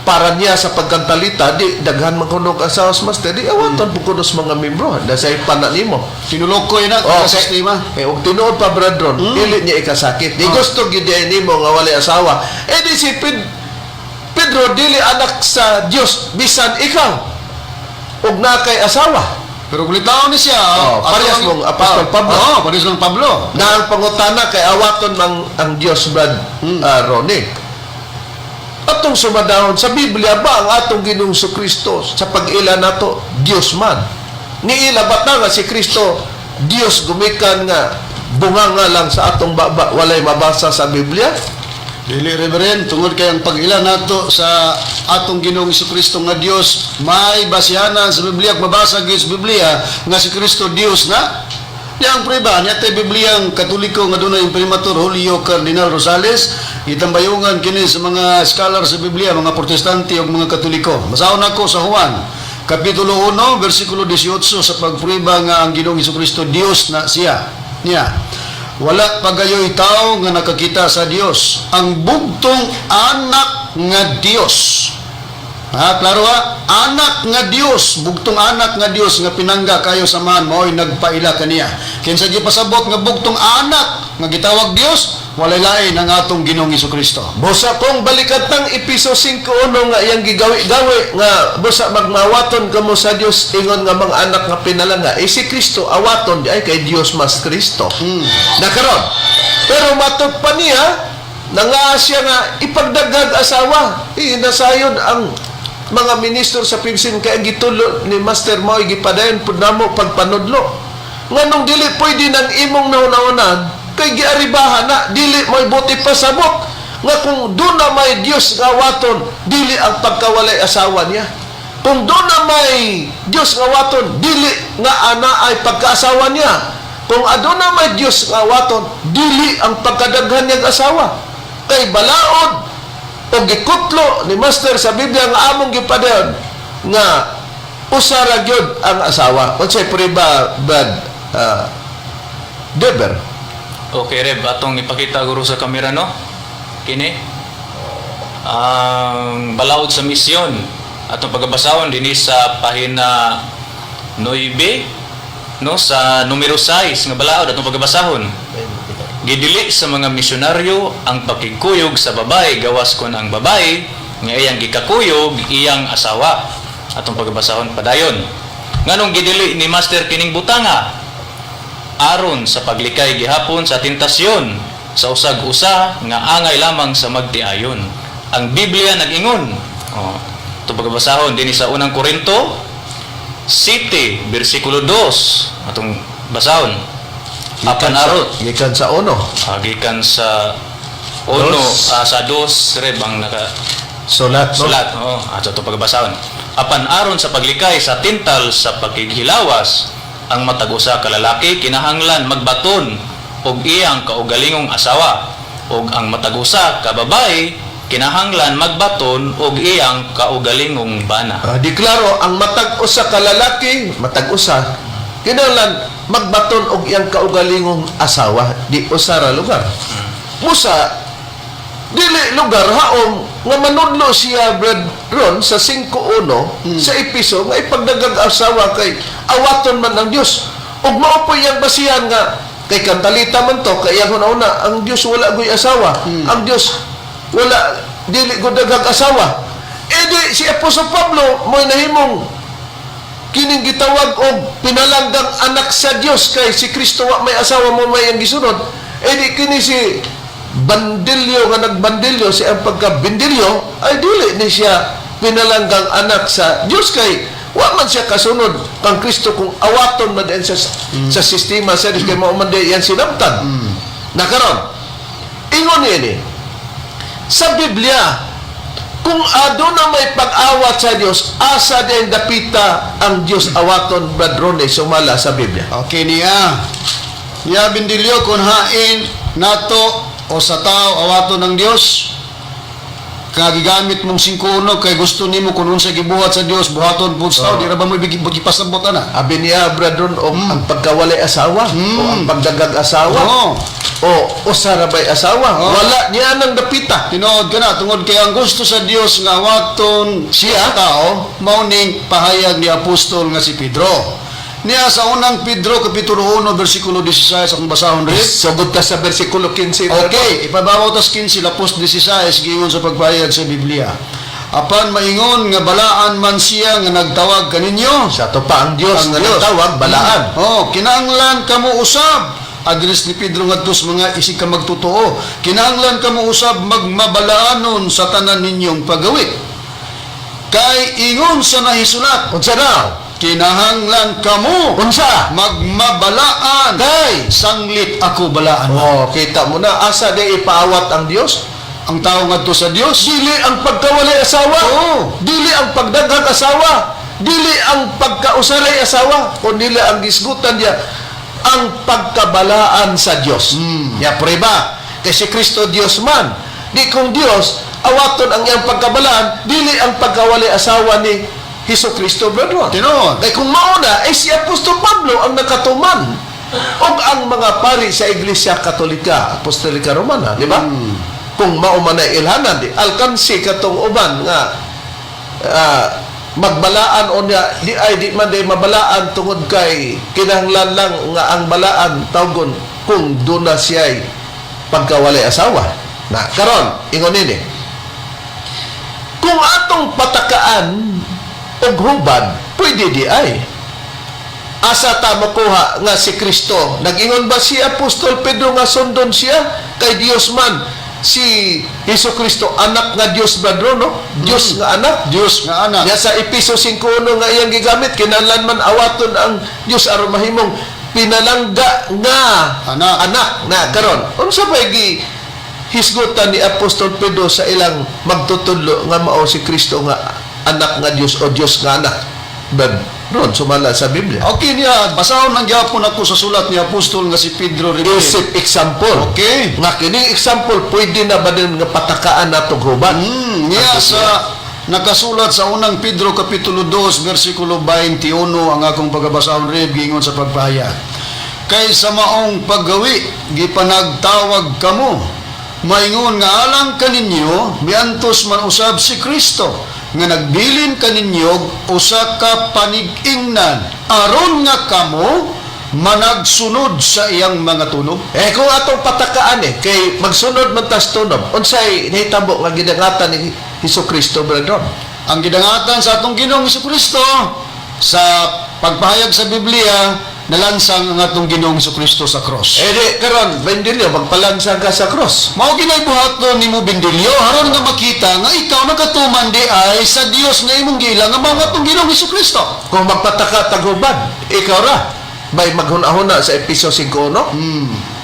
Para niya sa pagkantalita di daghan man kuno og asawa sa master di awaton pud kuno sa mga membro dasay pana nimo. Tinulokoy na Oh, sa sistema. Eh, og tinuod pa brethren, dili niya ikasakit. Di gusto gyud diay nimo nga walay asawa. Eh di si Pedro dili anak sa Dios bisan ikaw og na kay asawa. Pero gulitaon ni siya. Oh, parehas mong Apostol Pablo. Oo, parehas mong Pablo. Na ang pangutana kay awaton mang ang Dios Brad Ronnie. Atong sumadahon sa Biblia ba ang atong Ginoong Kristo sa pag-ila nato Dios man. Niila ba ta nga si Kristo Dios gumikan nga bunganga lang sa atong baba walay mabasa sa Biblia? Dili Reverend, tungod kay ang pag-ila nato sa atong Ginoong Kristo nga Dios, may basihanan sa Biblia, ug mabasa gyud sa Biblia nga si Kristo Dios na. Niya ang prueba, niya tay Biblia ang Katoliko nga dunay Imprimatur Julio Cardinal Rosales, gitambayungan kini sa mga scholar sa Biblia, mga Protestante ug mga Katoliko. Basahon nako sa Juan, Kapitulo 1, versikulo 18 sa pagprueba nga ang Ginoong Kristo Dios na siya. Niya. Wala pa gayoy tao nga nakakita sa Dios. Ang bugtong anak nga Dios. Ha, klaro ha? Anak nga Dios, bugtong anak nga Dios nga pinangga kayo sa man mao'y nagpaila kaniya. Kinsa gipasabot nga bugtong anak nga gitawag Dios, walay lain ang atong Ginoong Kristo. Busa kung balikat tang Episo 5:1 nga iyang gigawi-gawi nga busa magmawaton kamo sa Dios ingon nga mga anak nga pinalangga eh si Kristo awaton di ay kay Dios mas Kristo. Nakaron. Pero matod pa niya nanga siya nga ipagdagag asawa. Eh, nasayod ang mga ministro sa PIMSIN kay ang gitulo ni Master Maoy gipadayon pud namo pagpanudlo. Nganong dili pwede nang imong nahunahunan kay giaribahan na dili mo'y buti pasabot nga kung doon na may Dios nga awaton dili ang pagkawalay asawa niya. Kung doon na may Dios nga awaton dili nga ana ay pagkaasawa niya. Kung aduna may Dios nga awaton dili ang pagkadaghan niyang asawa. Kay balaod o gikutlo ni Master sa Biblia nga among gipadayon Nga usa ra gyud ang asawa. Unsay prueba, Brad Deber? Okay, Reb, atong ipakita guro sa kamera, no? Kini. Ang balaod sa misyon. Atong pagabasahon dinhi sa pahina 9, no, sa numero 6 nga balaod atong pagabasahon. Gidili sa mga misyonaryo ang pakigkuyog sa babae gawas kon ang babae nga iyang gikakuyog iyang asawa. Atong pagabasahon padayon. Nganong gidili ni Master kining butanga? Aron sa paglikay gihapon sa tentasyon sa usag-usa nga angay lamang sa magtiayon. Ang Biblia nag-ingon. Oh, ito pagabasahon dinhi sa Unang Korinto 7 bersikulo 2 atong basahon. Apan arot Gikan sa uno. Gikan sa uno, Dos. sa dos, Reb, ang naka Sulat, no? sulat. Oo, ato ito pagbasahon. Apan aron sa paglikay sa tintal sa pakighilawas, ang matag usa ka lalaki kinahanglan magbaton og iyang kaugalingong asawa, ug ang matag usa ka babae kinahanglan magbaton og iyang kaugalingong bana. Di klaro ang matag usa ka lalaki, matag usa kinahanglan magbaton og iyang kaugalingong asawa, di usa ra lugar. Musa dili lugar haom nga manudlo siya, Brad Ron, sa 5:1 sa Episo nga ipagdagag asawa kay awaton man ang Dios ug mao po iyang basihan nga kay kantalita man to kay iyang una ang Dios wala goy asawa, ang Dios wala dili go dagag asawa. E di si Apostol Pablo mo'y nahimong kining gitawag og pinalanggang anak sa Dios kay si Kristo wa may asawa, mo may ang gisunod. E di kini si Bandilyo nga nagbandilyo si ang pagkabindilyo ay dili ni siya pinalanggang anak sa Dios kay wa man siya kasunod kang Kristo kung awaton man din sa sistema sa Dios kay mao man din iyang sinabtan. Na karon ingon niini sa Biblia, kung aduna may pag-awat sa Dios, asa din dapita ang Dios awaton, Brad Rone, sumala sa Biblia? Okay niya. Niya bindilyo kung hain nato o sa tao awaton ng Dios. Kagigamit mong 5:1 kay gusto nimo kung unsa gibuhat sa Dios buhaton pud sa tao, di ra ba mo gipasabot ana? Abi niya, Brad Ron, o ang pagkawalay asawa, o ang pagdagag asawa, o usa ra bay asawa, wala niya nang dapita. Tinuod ka na tungod kay ang gusto sa Dios nga awaton siya tao mao ning pahayag ni apostol nga si Pedro. Niya sa Unang Pedro kapitulo 1 bersikulo 16 akong basahon rin. Sugod ta sa bersikulo 15, Brad Ron. Okay, ipabawaw tas 15 lapos 16 giingon sa pagpahayag sa Biblia. Apan maingon nga balaan man siya nga nagtawag kaninyo. Sa ato pa ang Dios Ang nga Dios. nagtawag, balaan. Oh, kinahanglan kamo usab. Address ni Pedro ngadto sa mga isig ka magtotoo. Kinahanglan kamo usab magmabalaanon sa tanan ninyong pagawit. Kay ingon sa nahisulat, Unsa daw? Kinahanglan kamo Unsa? magmabalaan Kay sanglit ako balaan. Oh, kita mo na asa di ipaawat ang Dios? Ang tao ngadto sa Dios. Dili ang pagkawalay asawa. Oo. Dili ang pagdaghang asawa. Dili ang pagkausaray asawa. Kundi ang gisgutan niya ang pagkabalaan sa Dios. Ya prueba kay si Kristo Dios man. Di kung Dios awaton ang iyang pagkabalaan, dili ang pagkawalay asawa ni Hesus Kristo, brother. Tinuod. Kay kung mauna, ay si Apostol Pablo ang nakatuman og ang mga pari sa Iglesia Katolika, Apostolika Romana, di ba? Kung mao man ay ilhanan, di alkansi katong uban nga magbalaan o niya, di ay di man di mabalaan tungod kay kinahanglan lang nga ang balaan tawgon kung duna siya'y pagkawalay asawa. Na karon ingon nini. Kung atong patakaan og hubad, pwede di ay. Asa ta makuha nga si Kristo? Nag-ingon ba si Apostol Pedro nga sundon siya? Kay Dios man si Hesus Kristo anak nga Dios, brother, no? Dios nga anak. Dios nga anak. Nya sa Episo 5:1 nga iyang gigamit, kinahanglan man awaton ang Dios aron mahimong pinalangga nga Anak. Anak na karon unsa may gi hisgutan ni Apostol Pedro sa ilang magtutudlo nga mao si Kristo nga anak nga Dios o Dios nga anak? Brad Ron, sumala sa Biblia. Okay niya, basahon lang gyapon ako sa sulat ni apostol nga si Pedro Rivera. Isip example. Okay. Nga kining example pwede na ba din nga patakaan natong hubad? Niya sa Nakasulat sa Unang Pedro Kapitulo 2 versikulo 21 ang akong pagabasahon, Reb, giingon sa pagpahayag. Kay sa maong paggawi gipanagtawag kamo, maingon nga alang kaninyo miantos man usab si Kristo nga nagbilin kaninyo usa ka panig-ingnan aron nga kamo managsunod sa iyang mga tunob. Eh kung atong patakaan eh, kay magsunod man tas tunob, unsay nahitabo nga gidangatan ni Hesus Kristo, Brother Ron? Ang gidangatan sa atong Ginoong Kristo sa pagpahayag sa Biblia, nalansang ang atong Ginoong Kristo sa cross. Eh di karon Bendilio, magpalansang ka sa cross. Mao ginay buhaton nimo, Bendilio, aron nga makita nga ikaw nakatuman di ay sa Dios nga imong giila nga mao atong Ginoong Kristo. Kung magpataka tagubad, ikaw ra may maghuna-huna sa Episo 5:1.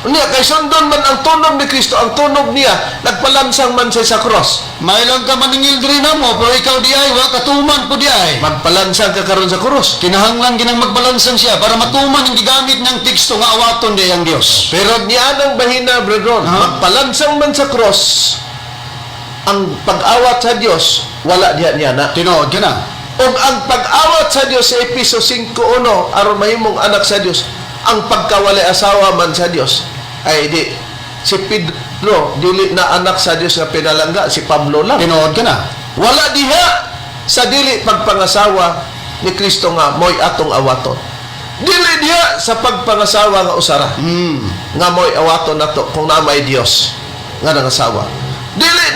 Unya kay sundon man ang tunog ni Kristo, ang tunog niya, nagpalansang man siya sa cross. May lang ka maningil diri namo, pero ikaw di ay wa katuman po di ay. Magpalansang ka karon sa cross. Kinahanglan ginang magbalansang siya para matuman ang gigamit niyang teksto nga awaton di ang Dios. Pero niya nang bahina, Brother Ron, magpalansang man sa cross, ang pag-awat sa Dios wala diha niya na. Tinuod ka na. Ug ang pag-awat sa Dios sa Episo 5:1 aron mahimong anak sa Dios, ang pagkawalay asawa man sa Dios ay di si Pedro dili na anak sa Dios nga pinalangga, si Pablo lang. Tinuod ka na. Wala diha sa dili pagpangasawa ni Kristo nga mo'y atong awaton. Dili diha sa pagpangasawa nga usara nga mo'y awaton nato kung namay Dios nga nangasawa. Dili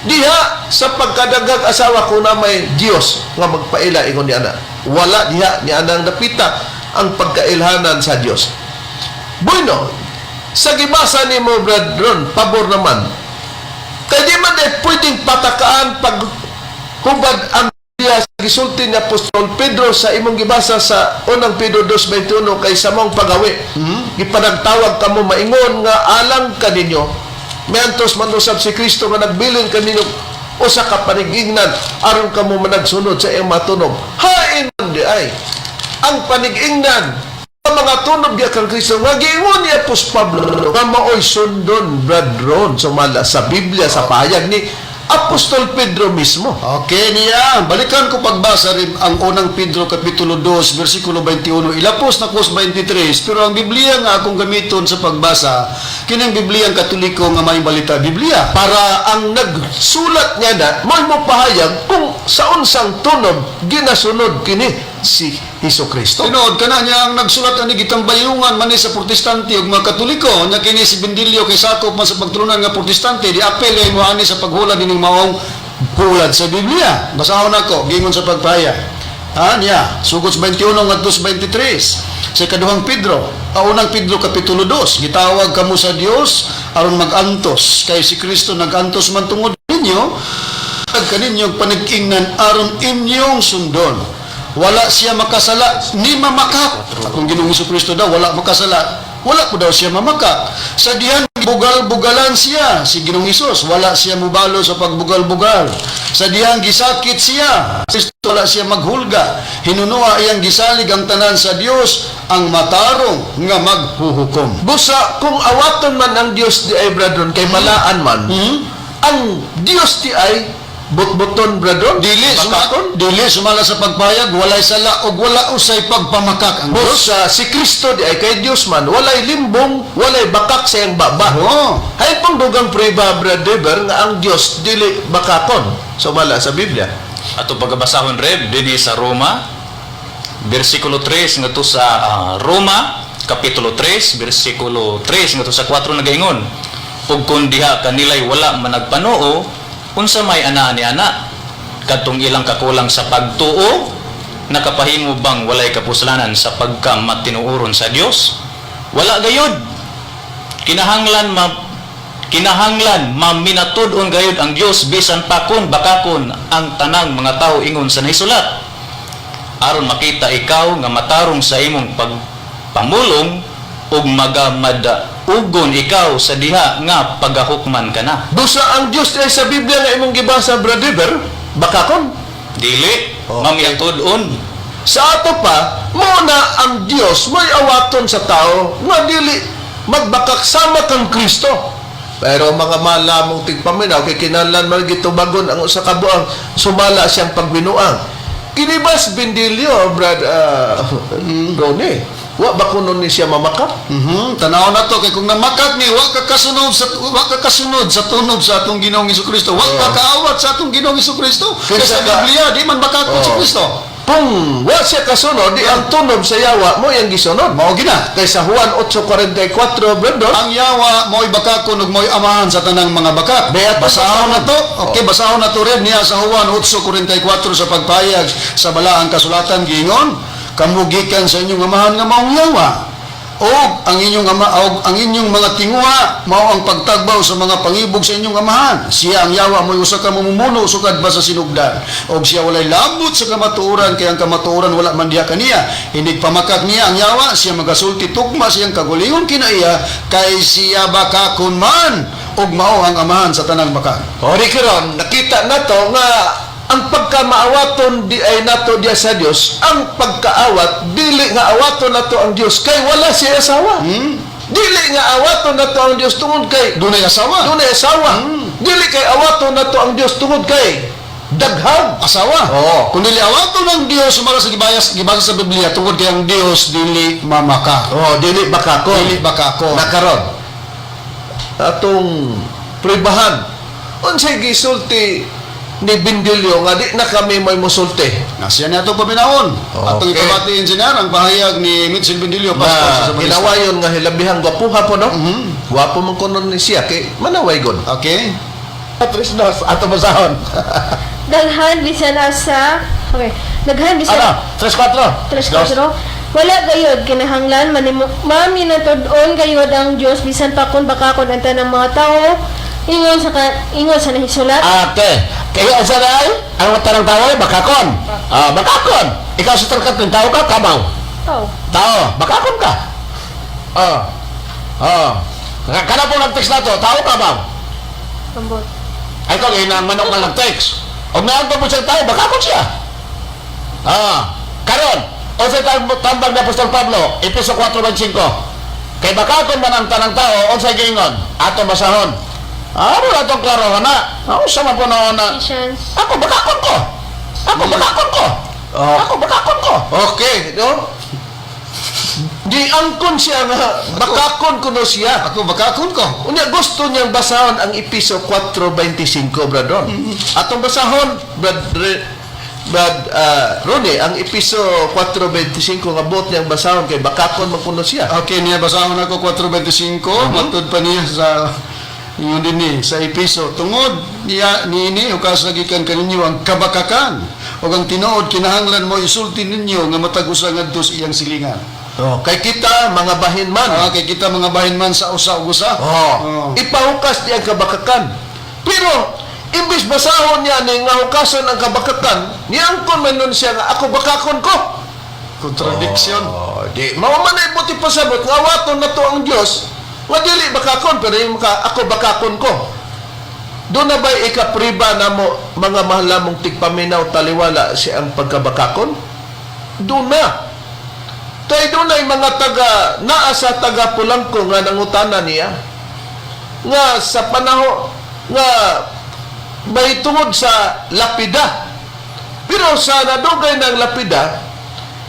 diha sa pagkadagag asawa kung namay Dios nga magpaila ingon ni ana. Wala diha ni anang dapita ang pagkailhanan sa Dios. Bueno, sa gibasa nimo, Brad Ron, pabor naman. Kay di man eh pwedeng patakaan pag hubad ang diya sa gisulti ni Apostol Pedro sa imong gibasa sa Unang Pedro 2:21, kay sa maong pagawi gipanagtawag kamo maingon nga alang kaninyo miantos man usab si Kristo nga nagbilin kaninyo usa ka panigingnan aron kamo managsunod sa iyang matunob. Hain man di ay ang panigingnan ang mga tunob diya kang Kristo nga giingon ni Apostol Pablo nga maoy sundon, Brad Ron, sumala sa Biblia, sa pahayag ni Apostol Pedro mismo. Okay niya. Balikan ko pagbasa rin ang Unang Pedro Kapitulo 2 versikulo 21. Ilapos na ko sa 23, pero ang Biblia nga akong gamiton sa pagbasa kining Biblia ang Katoliko nga may balita Biblia. Para ang nagsulat niya na mo'y mopahayag kung sa unsang tunob ginasunod kini si Hesus Kristo. Tinuod ka na niya ang nagsulat ani gitambayungan man ni sa Protestante ug mga Katoliko nya kini si Bendilio kay sakop man sa pagtulunan nga Protestante di apel ay mo ani sa paghulad nining maong hulad sa Biblia. Basahon nako giingon sa pagpahayag. Ha niya, sugod sa 21 ngadto sa 23. Sa ikaduhang Pedro, ang Unang Pedro Kapitulo 2, gitawag kamo sa Dios aron magantos kay si Kristo nagantos man tungod ninyo ag kaninyong panag-ingnan aron inyong sundon. Wala siya makasala ni mamakak. Akong Ginoong Kristo daw wala makasala. Wala po daw siya mamakak. Sa dihan bugal-bugalan siya si Ginoong Hesus, wala siya mubalo sa pagbugal-bugal. Sa dihang gisakit siya, Kristo wala siya maghulga. Hinunua iyang gisalig ang tanan sa Dios ang matarong nga maghuhukom. Busa kung awaton man ang Dios di ay, Brad Ron, kay malaan man ang Dios di ay butbuton, Brad Ron. Dili Bakakon. Dili sumala sa pagpayag, walay sala ug wala usay pagpamakak ang Dios. Busa si Kristo di ay kay Dios man, walay limbong, walay bakak sa iyang baba. Oo. Hay pong dugang prueba, Brad Dever, nga ang Dios dili bakakon sumala sa Biblia. Ato pagabasahon, Reb, dinhi sa Roma, versikulo 3 ngadto sa Roma kapitulo 3 versikulo 3 ngadto sa 4 nagaingon: Ug kun diha kanilay wala managpanuo, unsa may ana ni ana kadtong ilang kakulang sa pagtuo, nakapahimo bang walay kapuslanan sa pagka matinuoron sa Dios? Wala gayud. Kinahanglan maminatud-on gayud ang Dios bisan pa kon bakakon ang tanang mga tawo ingon sa nahisulat, aron makita ikaw nga matarong sa imong pagpamulong ug magamadaugon ikaw sa diha nga pagahukman ka na. Busa ang Dios ay sa Biblia nga imong gibasa, Brad Dever, bakakon. Dili. Okay. Mamiatud-on. Sa ato pa, mo na ang Dios may awaton sa tao nga dili magbakak sama kang Kristo. Pero mga malamong tigpaminaw kay kinahanglan man gitubagon ang usa ka buang sumala siyang pagbinuang. Kini ba si Bendilio, Brad Ronnie? Wa ba kuno ni siya mamakak? Tanaw na to kay kung namakak ni wa ka kasunod sa tunob sa atong Ginoong Hesukristo. Wa ka kaawat sa atong Ginoong Hesukristo. Kay Kaysa sa Biblia di man makakot si Kristo. Kung wa siya kasunod, di ang tunob sa yawa mo yang gisunod. Mao gina. Kay sa Juan 8:44, Brad, Ang yawa mo'y bakakon ug mo'y amahan sa tanang mga bakak. Beat Basahon na to. Okay, basahon na to rin niya sa Juan 8:44 sa pagpayag sa balaang kasulatan giingon, kamo gikan sa inyong amahan nga maong yawa. Og ang inyong ama og ang inyong mga tinguha mao ang pagtagbaw sa mga pangibog sa inyong amahan. Siya ang yawa mo'y usa ka mamumuno sukad ba sa sinugdan. Og siya walay labot sa kamatuoran kay ang kamatuoran wala man diha kaniya. Inig pamakak niya ang yawa, siya magasulti tugma siyang kagulingon kinaiya kay siya bakakon man og mao ang amahan sa tanang bakak. O di karon nakita na to nga ang pagkamaawaton di ay nato diya sa Dios, ang pagkaawat dili nga awaton nato ang Dios kay wala siya asawa. Dili nga awaton nato ang Dios tungod kay Dunay asawa. dunay asawa. Dili kay awaton nato ang Dios tungod kay daghang Asawa. Oo. Kung dili awaton ang Dios sumala sa gibayas gibasa sa Biblia tungod kay ang Dios dili mamaka. Oh, dili bakakon. Dili bakakon. Nakaron. Atong pribahan. Unsay gisulti ni Bindilyo nga di na kami may musulti? Nasiya niya itong paminahon. Atong Okay. ipabati, engineer, ang pahayag ni Mitchell Bendilio, pastor sa Na Sabanista. ginawayon nga hilabihang gwapuha po, no? Gwapo man kuno ni siya kay manaway god. Okay. Tres dos, ato basahon. Daghan bisan asa. Okay. Daghan bisan Ano? Tres kwatro. Tres kwatro. Wala gayod kinahanglan manimo maminatud-on gayod ang Dios bisan pa kun bakakon ang tanang mga tawo ingon sa ingon sa nahisulat. Okay. Kaya ang sanay, ang tanang tao ay bakakon. Ah, bakakon. Ikaw sa tarkat ng tao ka, kamaw. Tao. Tao, bakakon ka. Ah. Ah. Kana po nag-text na to, tao ka ba? Ambot. Ay ko, ang manok na nag-text. O meron pa po siya tao, bakakon siya. Ah. Karon, o sa tambag ni Apostol Pablo, Episo 4:5. Kay bakakon man ang tanang tao, unsay giingon? Ato basahon. Ano na itong klaro na? Ako sa po na na. Ephesians. Ako bakakon ko. Ako bakakon ko. Oh. Ako bakakon ko. Okay, no? Di angkon siya nga bakakon kuno siya. Ako bakakon ko. Unya gusto niyang basahon ang Episo 4:25, Brad Ron. Atong basahon, Brad Brad Ronnie, ang Episo 4:25 nga buot niyang basahon kay bakakon man kuno siya. Okay, niya basahon ako 4:25, matud pa niya sa ingon din ni sa Episo. Tungod niya niini ukas nagikan kaninyo ang kabakakan ug ang tinuod kinahanglan mo isulti ninyo nga matag usa ngadto sa iyang silingan. Oh, kay kita mga bahin man. Ah, kay kita mga bahin man sa usa ug usa. Oh. Oh. Ipahukas niya ang kabakakan. Pero imbis basahon niya ni nga hukason ang kabakakan, niangkon man nun siya nga ako bakakon ko. Contradiction. Oh, di mao man ay buti pasabot nga awaton na to ang Dios. Nga dili bakakon pero yung maka, ako bakakon ko. Doon na ba'y ikapriba na mo mga mahal mong tigpaminaw taliwala si ang pagkabakakon? Doon na. Kay doon ay mga taga, naa sa taga Pulangko nga nangutana niya. Nga sa panahon, nga may tungod sa lapida. Pero sa nadugay ng lapida,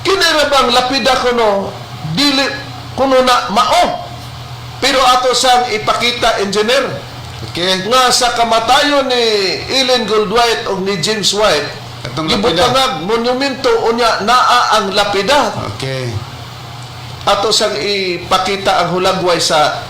kinira bang lapida kuno, dili kuno na mao. Pero ato sang ipakita, engineer, Okay. nga sa kamatayon ni Ellen Goldwhite o ni James White, Atong lapida. gibutangag monumento unya naa ang lapida. Okay. Ato sang ipakita ang hulagway sa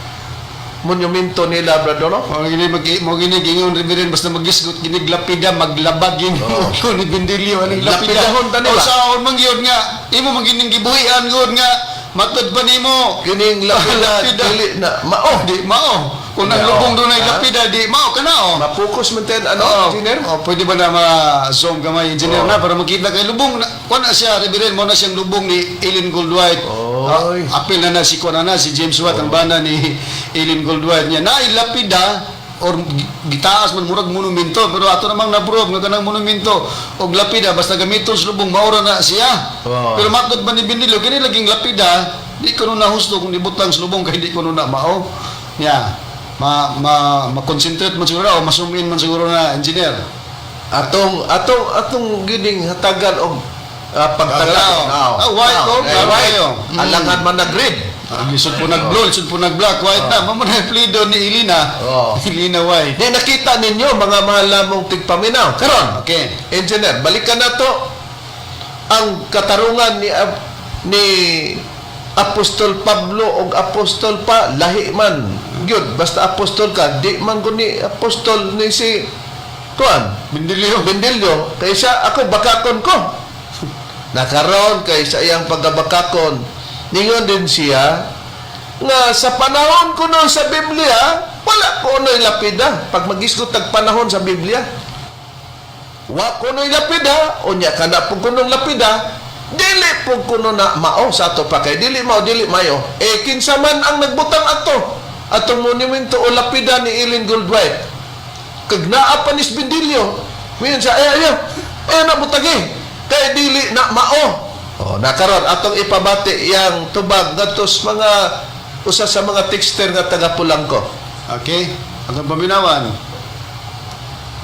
monumento nila, brother, no? Mo gini mag mo gini gingon Reverend basta magisgot gini lapida maglabag gini ko ni Bendilio aning lapida. Lapidahon ta nila. O saon man gyud nga imo man gining gibuhian gud nga matud pa nimo Kining lapida, Lapida. dili na mao. Di mao. Kung ang Di, lubong oh. dunay Ha? lapida di mao kana oh. Mapokus man tayo, ano, Oh, engineer? oh, pwede ba na ma-zoom gamay engineer na para makita kay lubong na kuan na siya Reverend mo na siyang lubong ni Ellen Goldwhite. Oy. Ah, apil na na si kuan na na si James Watt ang bana ni Ellen Goldwhite niya. Na lapida or gitaas man murag monumento pero ato namang na-prove nga kanang monumento og lapida basta gamiton sa lubong maura na siya. Oh. Pero matod man ni Benilio kini laging lapida di kuno na husto kung ibutang sa lubong kay di kuno na mao. Nya. Ma ma ma-concentrate man siguro o ma-zoom in man siguro na, engineer. Atong gining hatagan og pagtagao. Tagao. Ah, white, oh, Eh, klaro white. kayo. Alangan man na green. Ah, lisod po nag-blue, lisod po nag-black, white na. Mao man na apelyido ni Elena. Oh. Elena White. Di nakita ninyo, mga mahal namong tigpaminaw. Karon, engineer, balikan na to ang katarungan ni Apostol Pablo og Apostol pa lahi man gyud, basta apostol ka. Di man ko ni apostol ni si kuan Bendilio. Bendilio kaysa ako bakakon ko. Nakaroon kay sa iyang pagkabakakon, ningon din siya nga sa panahon kuno sa Biblia wala kuno'y lapida. Pag magisgot tag panahon sa Biblia, wa kuno'y lapida. Unya kana pug kunong lapida, dili pug kuno na mao sa ato pa, kay dili mao, dili mayo. Eh kinsa man ang nagbutang ato atong monumento o lapida ni Ellen Goldwhite kag naa pa ni Bendilio, mingon siya ay ayaw ay na butagi kay dili na mao. Oh, nakaron atong ipabati yang tubag ngadto sa mga usa sa mga texter nga taga Pulangko. Okay. Atong paminawan.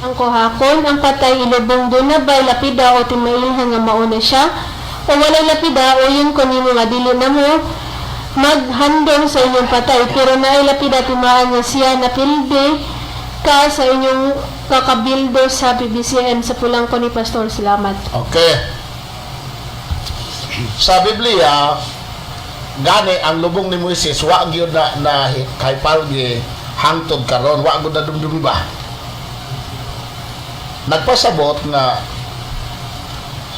Ang kuhakon, ang patay ilubong duna bay lapida o timailhan nga mauna siya, o walay lapida o yun ko nimo nga dili na mo maghandong sa inyong patay, pero naay lapida timaan nga siya napildi ka sa inyong kakabildo sa PBCM sa Pulangko ni Pastor. Salamat. Okay. Sa Biblia, gani ang lubong ni Moises wa gyud na kay palgi hangtod karon, wa gyud na dumdumi ba. Nagpasabot nga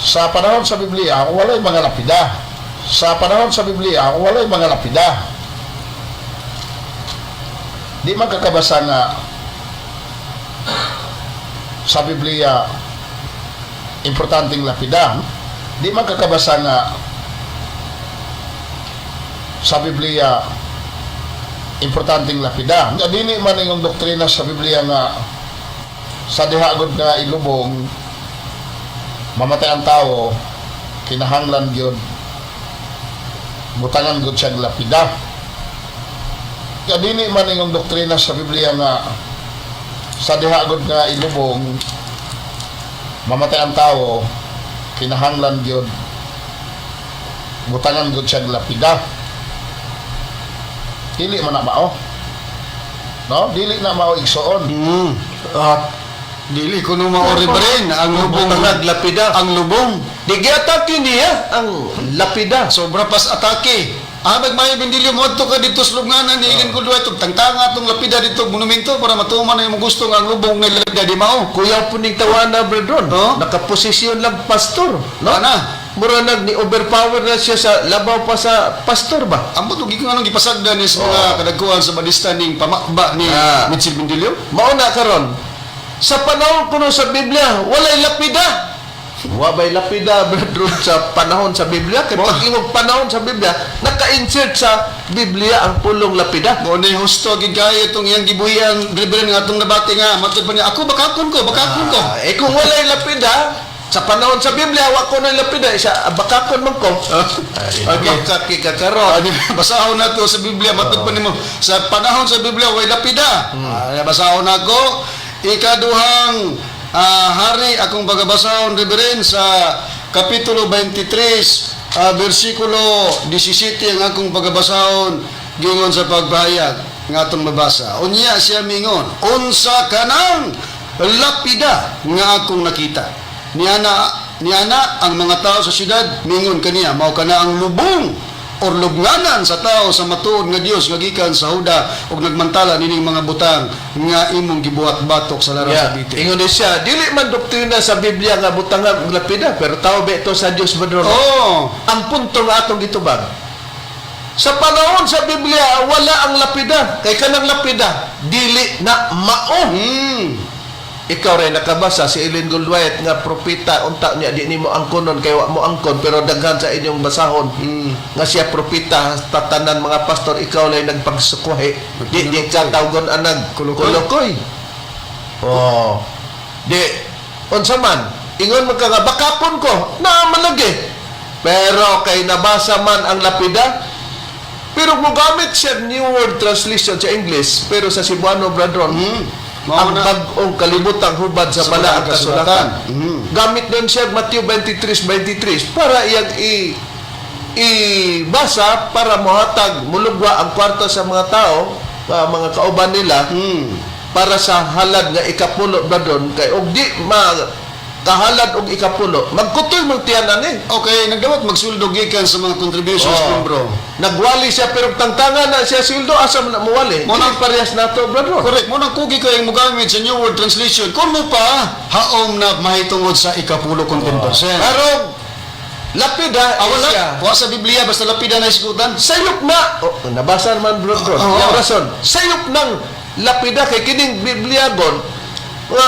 sa panahon sa Biblia walay mga lapida. Sa panahon sa Biblia walay mga lapida. Di man kakabasa nga sa Biblia importanteng lapida. Di man kakabasa nga sa Biblia importanteng lapida. Dili man ingong doktrina sa Biblia nga sa diha gud nga ilubong, mamatay ang tao, kinahanglan gyud butangan gud siya lapida. Dili man ingong doktrina sa Biblia nga sa diha gud nga ilubong, mamatay ang tao, kinahanglan gyud butangan gud siya lapida. Dili man na mao, no? Dili na mao, igsoon. Dili kuno mao, Reverend, ang lubong. Butangag lapida. Ang lubong. Di giatake niya ang lapida. Sobra pas atake. Ah, magmayo Bendilio, moadto ka dito sa lubnganan ni Ellen Goldwhite ug tangtanga atong lapida dito monumento para matuman na imong gusto nga ang lubong ni lapida di mao. Kuyaw po ning tawana, brethren. Oh? Nakaposisyon lang pastor, no? Ana. Mura nag ni overpower na siya sa labaw pa sa pastor ba? Ambot og gikan anong gipasagdan ni sa mga kadagkuhan sa badista ning pamakba ni Mitchell Bendilio. Mao na karon. Sa panahon kuno sa Biblia, walay lapida. Wa bay lapida, brethren, sa panahon sa Biblia? Kay pag ingog panahon sa Biblia, naka-insert sa Biblia ang pulong lapida. Mao ni husto gid kayo itong iyang gibuhian, Reverend, nga atong nabati nga matud pa niya ako bakakon ko, bakakon ko. Ah, eh kung walay lapida sa panahon sa Biblia, wa ko na lapida, isa bakakon man ko. Okay. Okay, kakaron. Ah, basahon na to sa Biblia, matud pa nimo sa panahon sa Biblia way lapida. Ah, basahon nako ikaduhang hari akong pagabasahon, Reverend, sa kapitulo 23 bersikulo 17 ang akong pagabasahon gingon sa pagpahayag nga atong mabasa. Unya siya mingon, unsa kanang lapida nga akong nakita? Niana ang mga tao sa syudad mingon kaniya, mao kana ang lubong or lubnganan sa tao sa matuod nga Dios nga gikan sa Huda ug nagmantala nining mga butang nga imong gibuhat batok sa laras sa Bite. Ingon ni siya, dili man doktrina sa Biblia nga butangan og lapida, pero tao ba ito sa Dios, brethren? Oh, Ang punto nga atong gitubag. Sa panahon sa Biblia, wala ang lapida. Kay kanang lapida, dili na mao. Ikaw rin nakabasa si Ellen Goldwhite nga propeta unta niya di nimo angkonon kay wa mo angkon, pero daghan sa inyong basahon nga siya propeta tatanan mga pastor, ikaw lay nagpagsukwahi di di ka tawgon anag Kulukoy. Kulukoy. Oh, di unsa man ingon man ka nga bakapon ko na malagi, pero kay nabasa man ang lapida. Pero mogamit siya New World Translation sa English, pero sa Cebuano, Brad Ron, Mao ang na. Bag-ong kalibutang hubad sa Sa balaang balaang kasulatan. kasulatan. Gamit din siya Matthew 23:23 para iyang ibasa para mohatag mulugwa ang kwarta sa mga tao, mga kauban nila, para sa halad nga ikapulo, Brad Ron, kay og di ma kahalad og ikapulo, magkutoy mong tiyanan eh. Okay, nagdawat magsuldo gikan sa mga contributions, Oo. bro. Nagwali siya pero tangtangan na siya sweldo, asa man na muwali? Mo Dili parehas nato, Brad Ron. Correct. Mo nang kugi kay mogamit sa New World Translation. Kung mo pa, haom na mahitungod sa ikapulo kung 10%. Pero lapida Ah, wala. siya. Wa sa Biblia, basta lapida na isgutan. Sayop na. Oh, nabasa man, bro, bro. Oo. Yung rason. Sayop ng lapida kay kining Biblia gon nga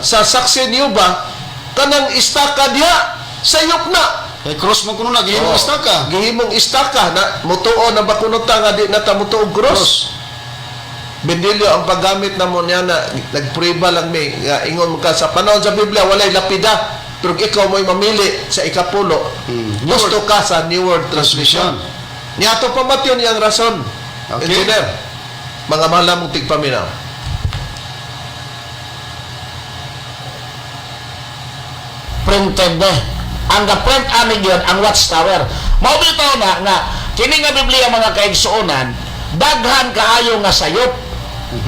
sa saksi niyo ba kanang istaka diha sayop na. Kay cross mo kuno na, gihimong Oo. istaka. Gihimong istaka na mutuo na ba kuno ta nga di na ta mutuo og cross. Cross. Bendilyo ang paggamit na mo niya na nagpriba lang mi nga ingon mo ka sa panahon sa Biblia walay lapida pero ikaw mo'y mamili sa ikapulo, gusto ka sa New World Translation. Niato pa Matthew niyang rason. Okay. Engineer, mga mahal namong tigpaminaw. Printed na. Ang ga-print ani gyud ang Watchtower. Mao bitaw na nga kini nga Biblia, mga kaigsuonan, daghan kaayo nga sayop.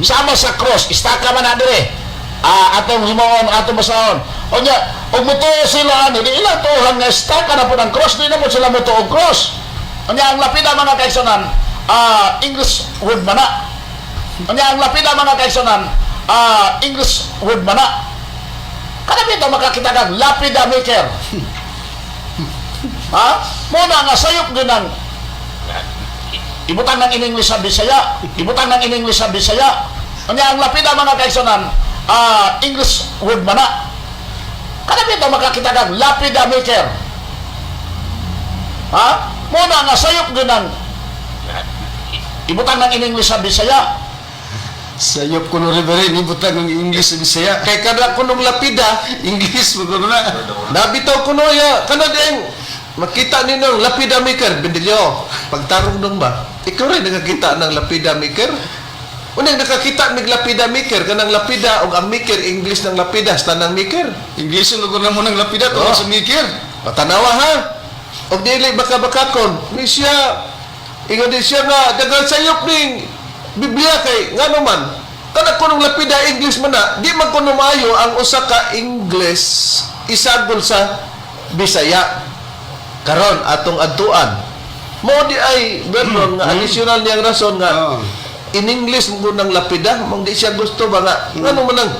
Sama sa cross, istaka man na dire. Ah, atong himuon, atong basahon. Unya, ug mutuo sila ani, di ilang tuohan nga istaka na pud ang cross, di na mo sila mutuo og cross. Unya ang lapida, mga kaigsuonan, English word man na. Unya ang lapida, mga kaigsuonan, English word man na. Kada bitaw makakita kang lapida maker. Ha? Muna nga sayop din ang ibutang ng in-English sa Bisaya. Ibutang ng in-English sa Bisaya. Unya ang lapida, mga kaigsuonan, English word man na. Kada bitaw makakita kang lapida maker. Ha? Muna nga sayop din ang ibutang ng in-English sa Bisaya. Sayop kuno, Reverend, ibutang ang English sa Bisaya. Kay kada kunong lapida, English mo kuno na. Nabitaw kuno ya kana ding makita ninyo ang lapida maker, Bendilyo. Pagtarong dong ba? Ikaw rin nakakita ng lapida maker? Unang nakakita mig lapida maker kanang lapida og ang maker English ng lapida sa tanang maker. English ang lugar na mo ng lapida Oo. oh. Sa mikir. Patanawa ha. Og dili baka bakakon. Ni siya ingon din siya nga daghan sayop ning Biblia kay ngano man kana kunong lapida English man na di man kuno maayo ang usa ka English isagol sa Bisaya. Karon atong adtuan. Mo di ay Bernon nga additional niyang rason nga Oo. in English mo ng lapida mong di siya gusto ba nga ngano man ang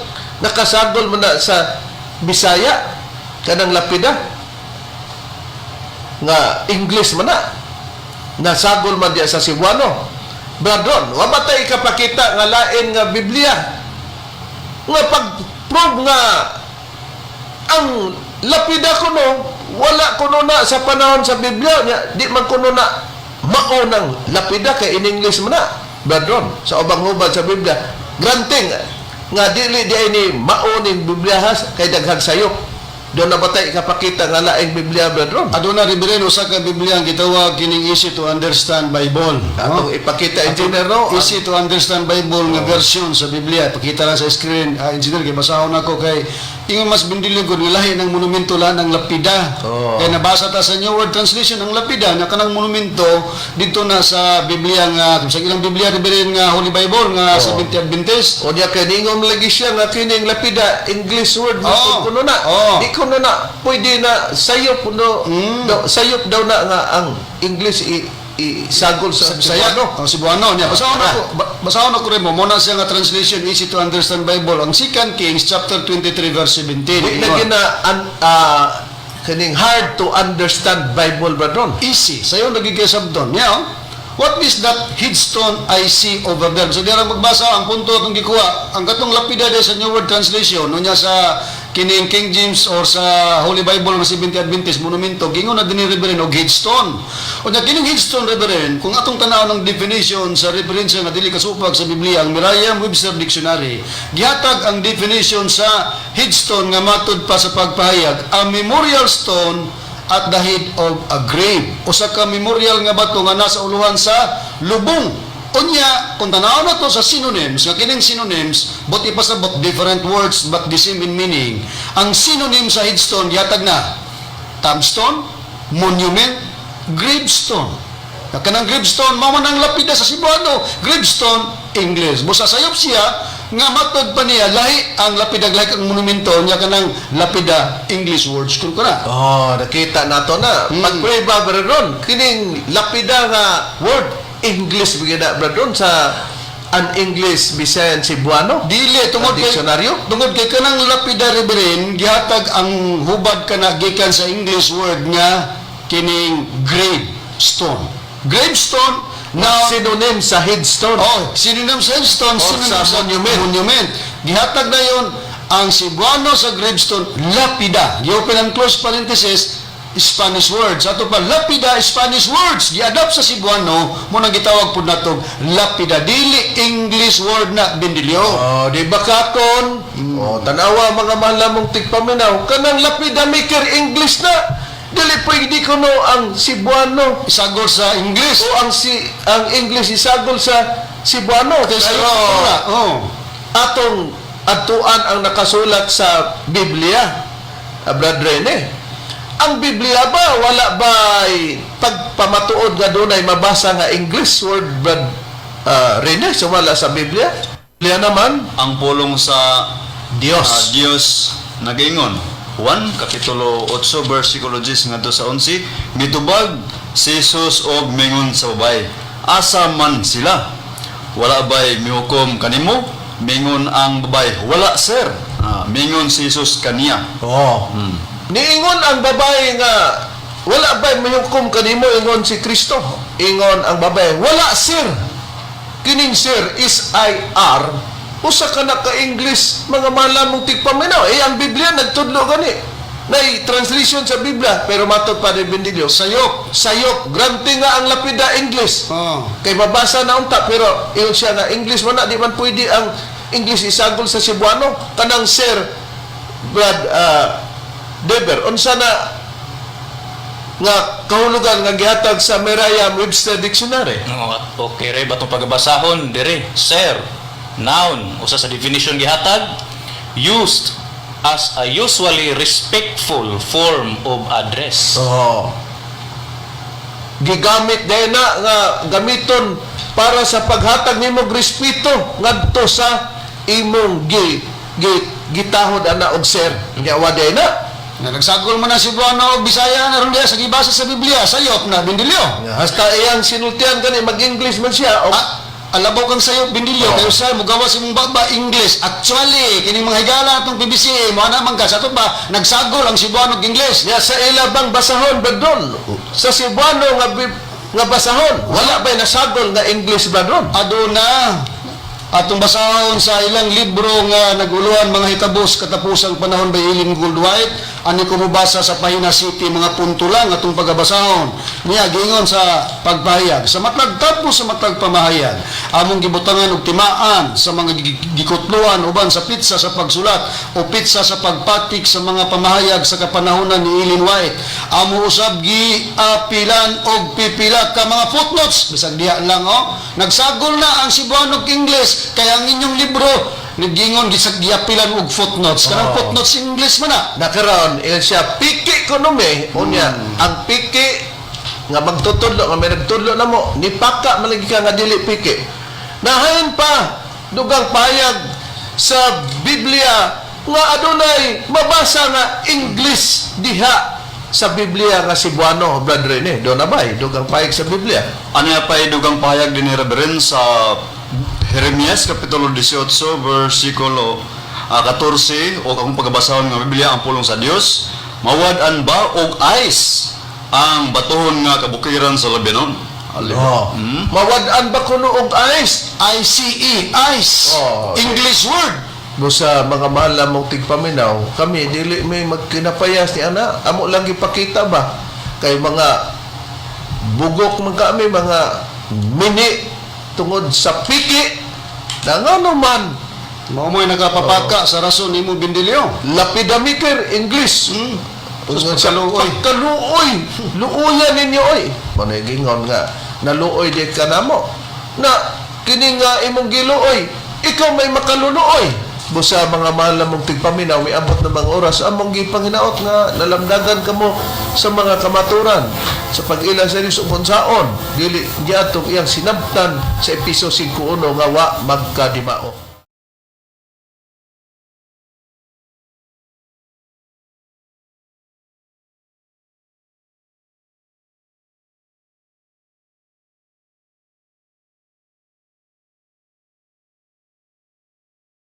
nakasagol man na sa Bisaya kanang lapida nga English man na nasagol man diya sa Cebuano. Bradon, wa ba tay ikapakita nga lain nga Biblia nga pag-prove nga ang lapida kuno wala kuno na sa panahon sa Biblia nya di man kuno na mao ng lapida kay in English man na, Bradon, sa ubang hubad sa Biblia, granting nga dili di ay ni mao ning Biblia has kay daghang sayop. Doon na ba tay ikapakita nga laing Biblia, Bradon? Aduna, Reverend, usa ka Biblia ang gitawag kining Easy to Understand Bible. Atong ipakita, engineer, no? Easy to Understand Bible nga version sa Biblia. Pakita lang sa screen, engineer, kay basahon ako kay ingon mas bindilig gud nga lahi ng monumento lang ng lapida. Oo. Kay nabasa ta sa New World Translation ang lapida nga kanang monumento dito na sa Biblia nga sa ilang Biblia, Reverend, nga Holy Bible nga Seventh Adventist. O niya kay ningom lagi siya nga kining lapida English word na Oo. kuno na. Oo. Di kuno na pwede na sayop no, daw, sayop daw na nga ang English i sagol sa Sa Bisaya. Cebuano. Oh, Cebuano niya. Basahon ako, basahon ako rin mo. Muna siya nga translation, Easy to Understand Bible. Ang 2 Kings chapter 23 verse 17. Di Ingon. lagi na kaning hard to understand Bible, Bradon. Easy. Sayo lagi kay sabton. Yeah, oh. What is that headstone I see over there? So diyan ang magbasa ang punto atong gikuha. Ang katong lapida de sa New World Translation unya sa kining King James or sa Holy Bible nga Seventh Adventist monumento gingon na dinhi, Reverend, og headstone. Unya kining headstone, Reverend, kung atong tan-aw ng definition sa referensya nga dili kasupag sa Biblia, ang Merriam-Webster Dictionary, gihatag ang definition sa headstone nga matud pa sa pagpahayag, a memorial stone. at the head of a grave. Usa ka memorial nga bato nga nasa uluhan sa lubong. Unya, kung tanaw na to sa synonyms, nga kining synonyms, but ipasabot different words but the same in meaning. Ang synonym sa headstone, gihatag na tombstone, monument, gravestone. Na kanang gravestone, mao man ang lapida sa Cebuano, gravestone, English. Busa sayop siya, nga matod pa niya, lahi ang lapida, lahi ang monumento, niya kanang lapida, English words kun kana. Oh, nakita nato na. Pagprueba, Brad Ron, kining lapida nga word, English bigyan na, Brad Ron, sa an English Bisayan Cebuano. Dili tungod Ang kay diksyonaryo? Tungod kay kanang lapida, Reverend, gihatag ang hubad kana gikan sa English word nga kining gravestone. Gravestone na synonym sa headstone. Oh, synonym sa headstone, Or synonym sa sa monument. monument. Gihatag na yon ang Cebuano sa gravestone, lapida. Gi-open and close parenthesis, Spanish words. Ato pa, lapida, Spanish words. Gi-adapt sa Cebuano, mo nang gitawag pud natog lapida. Dili English word na, Bendilio. Oh, di ba katon? Oh, tanawa mga mahal namong tigpaminaw, kanang lapida maker English na. Dili pwede kuno ang Cebuano Isagol sa English. o ang si ang English isagol sa Cebuano. Kay sa Kaya, oh. atong adtuan ang nakasulat sa Biblia. Brad Rene. Ang Biblia ba wala ba pagpamatuod nga dunay mabasa nga English word, Brad Rene, sumala sa Biblia? Biblia naman Ang pulong sa Dios. Dios nagaingon. Juan kapitulo 8 versikulo 10 ngadto sa 11, mitubag si Jesus og mingon sa babae, asa man sila? Wala bay mihukom kanimo? Mingon ang babae, wala, sir. Mingon si Jesus kaniya. Oh. Niingon ang babae nga wala ba mihukom kanimo, ingon si Kristo. Ingon ang babae, wala, sir. Kining sir is I R usa ka na ka English, mga malamong tigpaminaw. Eh ang Biblia nagtudlo gani. Nay translation sa Biblia pero matod pa ni Bendilio. Sayop. Sayop, grante nga ang lapida English. Oh. Kay mabasa na unta pero ingon siya nga English man na, di man pwede ang English isagol sa Cebuano. Kanang sir, Brad Deber, unsa na nga kahulugan nga gihatag sa Merriam-Webster Dictionary? Oo, okay re batong pagabasahon dire, sir, noun, usa sa definition gihatag, used as a usually respectful form of address. Oh. Gigamit din na nga gamiton para sa paghatag nimo og respeto ngadto sa imong gi, gi gitahod ana og sir. Nya wa day na. Nga nagsagol man na Cebuano og Bisaya na ron diya sa gibasa sa Biblia, sayop na, Bendilio. Nga hasta iyang sinultian gani mag-English man siya. Og, Alabaw kang sayop, Bendilio, Oh. kay usahay mogawas imong baba English. Actually, kining mga higala atong PBC, mo ana man ka sa ato ba nagsagol ang Cebuano og English. Nya sa ila bang basahon, Brad? Sa Cebuano nga nga basahon, wala ba'y nasagol nga English, Brad? Aduna atong basahon sa ilang libro nga naguluhan mga hitabos katapusang panahon by Ellen Goldwhite, ani ko mobasa sa pahina city mga punto lang atong pagabasahon niya. Giingon sa pagpahayag sa matag tapos sa matag pamahayag among gibutangan og timaan sa mga gikutluan uban sa pitsa sa pagsulat o pitsa sa pagpatik sa mga pamahayag sa kapanahonan ni Ellen White. Amo usab giapilan og pipila ka mga footnotes. Bisag diha lang, oh, nagsagol na ang Cebuano og English kaya ang inyong libro naggingon gisag giapilan og footnotes kanang footnotes English man na. Nakaroon, ingon siya, piki ko me, unya, ang piki nga magtutudlo, nga may nagtudlo na mo, nipaka malagi ka nga dili piki. Nahain pa, dugang payag sa Biblia nga adunay mabasa nga English diha sa Biblia nga Cebuano, Brad Rene. Do na ba? Dugang payag sa Biblia. Ano pa dugang pahayag din ni Reverend sa Jeremias kapitulo 18 versikulo 14 o akong pagabasahon nga Biblia ang pulong sa Dios, mawad-an ba og ice ang batuhon nga kabukiran sa Lebanon? Oh. Mawad-an ba kuno og ice? ICE, ice. Oh. English word. Busa mga mahal namong tigpaminaw, kami dili may magkinapayas ni ana, amo lang gipakita ba kay mga bugok man kami, mga mini tungod sa piki na ngano man. Mao mo'y nakapapaka sa rason nimo, Bindilyo. Lapidamiker English. Sus, pagkaluoy. Pagkaluoy. Luoyan ninyo oy. Mao gingon nga naluoy di ka namo. Na kini nga imong giluoy, ikaw may makaluluoy. Busa mga mahal na mong tigpaminaw, miabot na mga oras, among gipanginaot nga nalamdagan kamo sa mga kamaturan sa pag-ila sa Dios ug unsaon dili giatong iyang sinabtan sa Episo 5:1 nga wa magkadimao.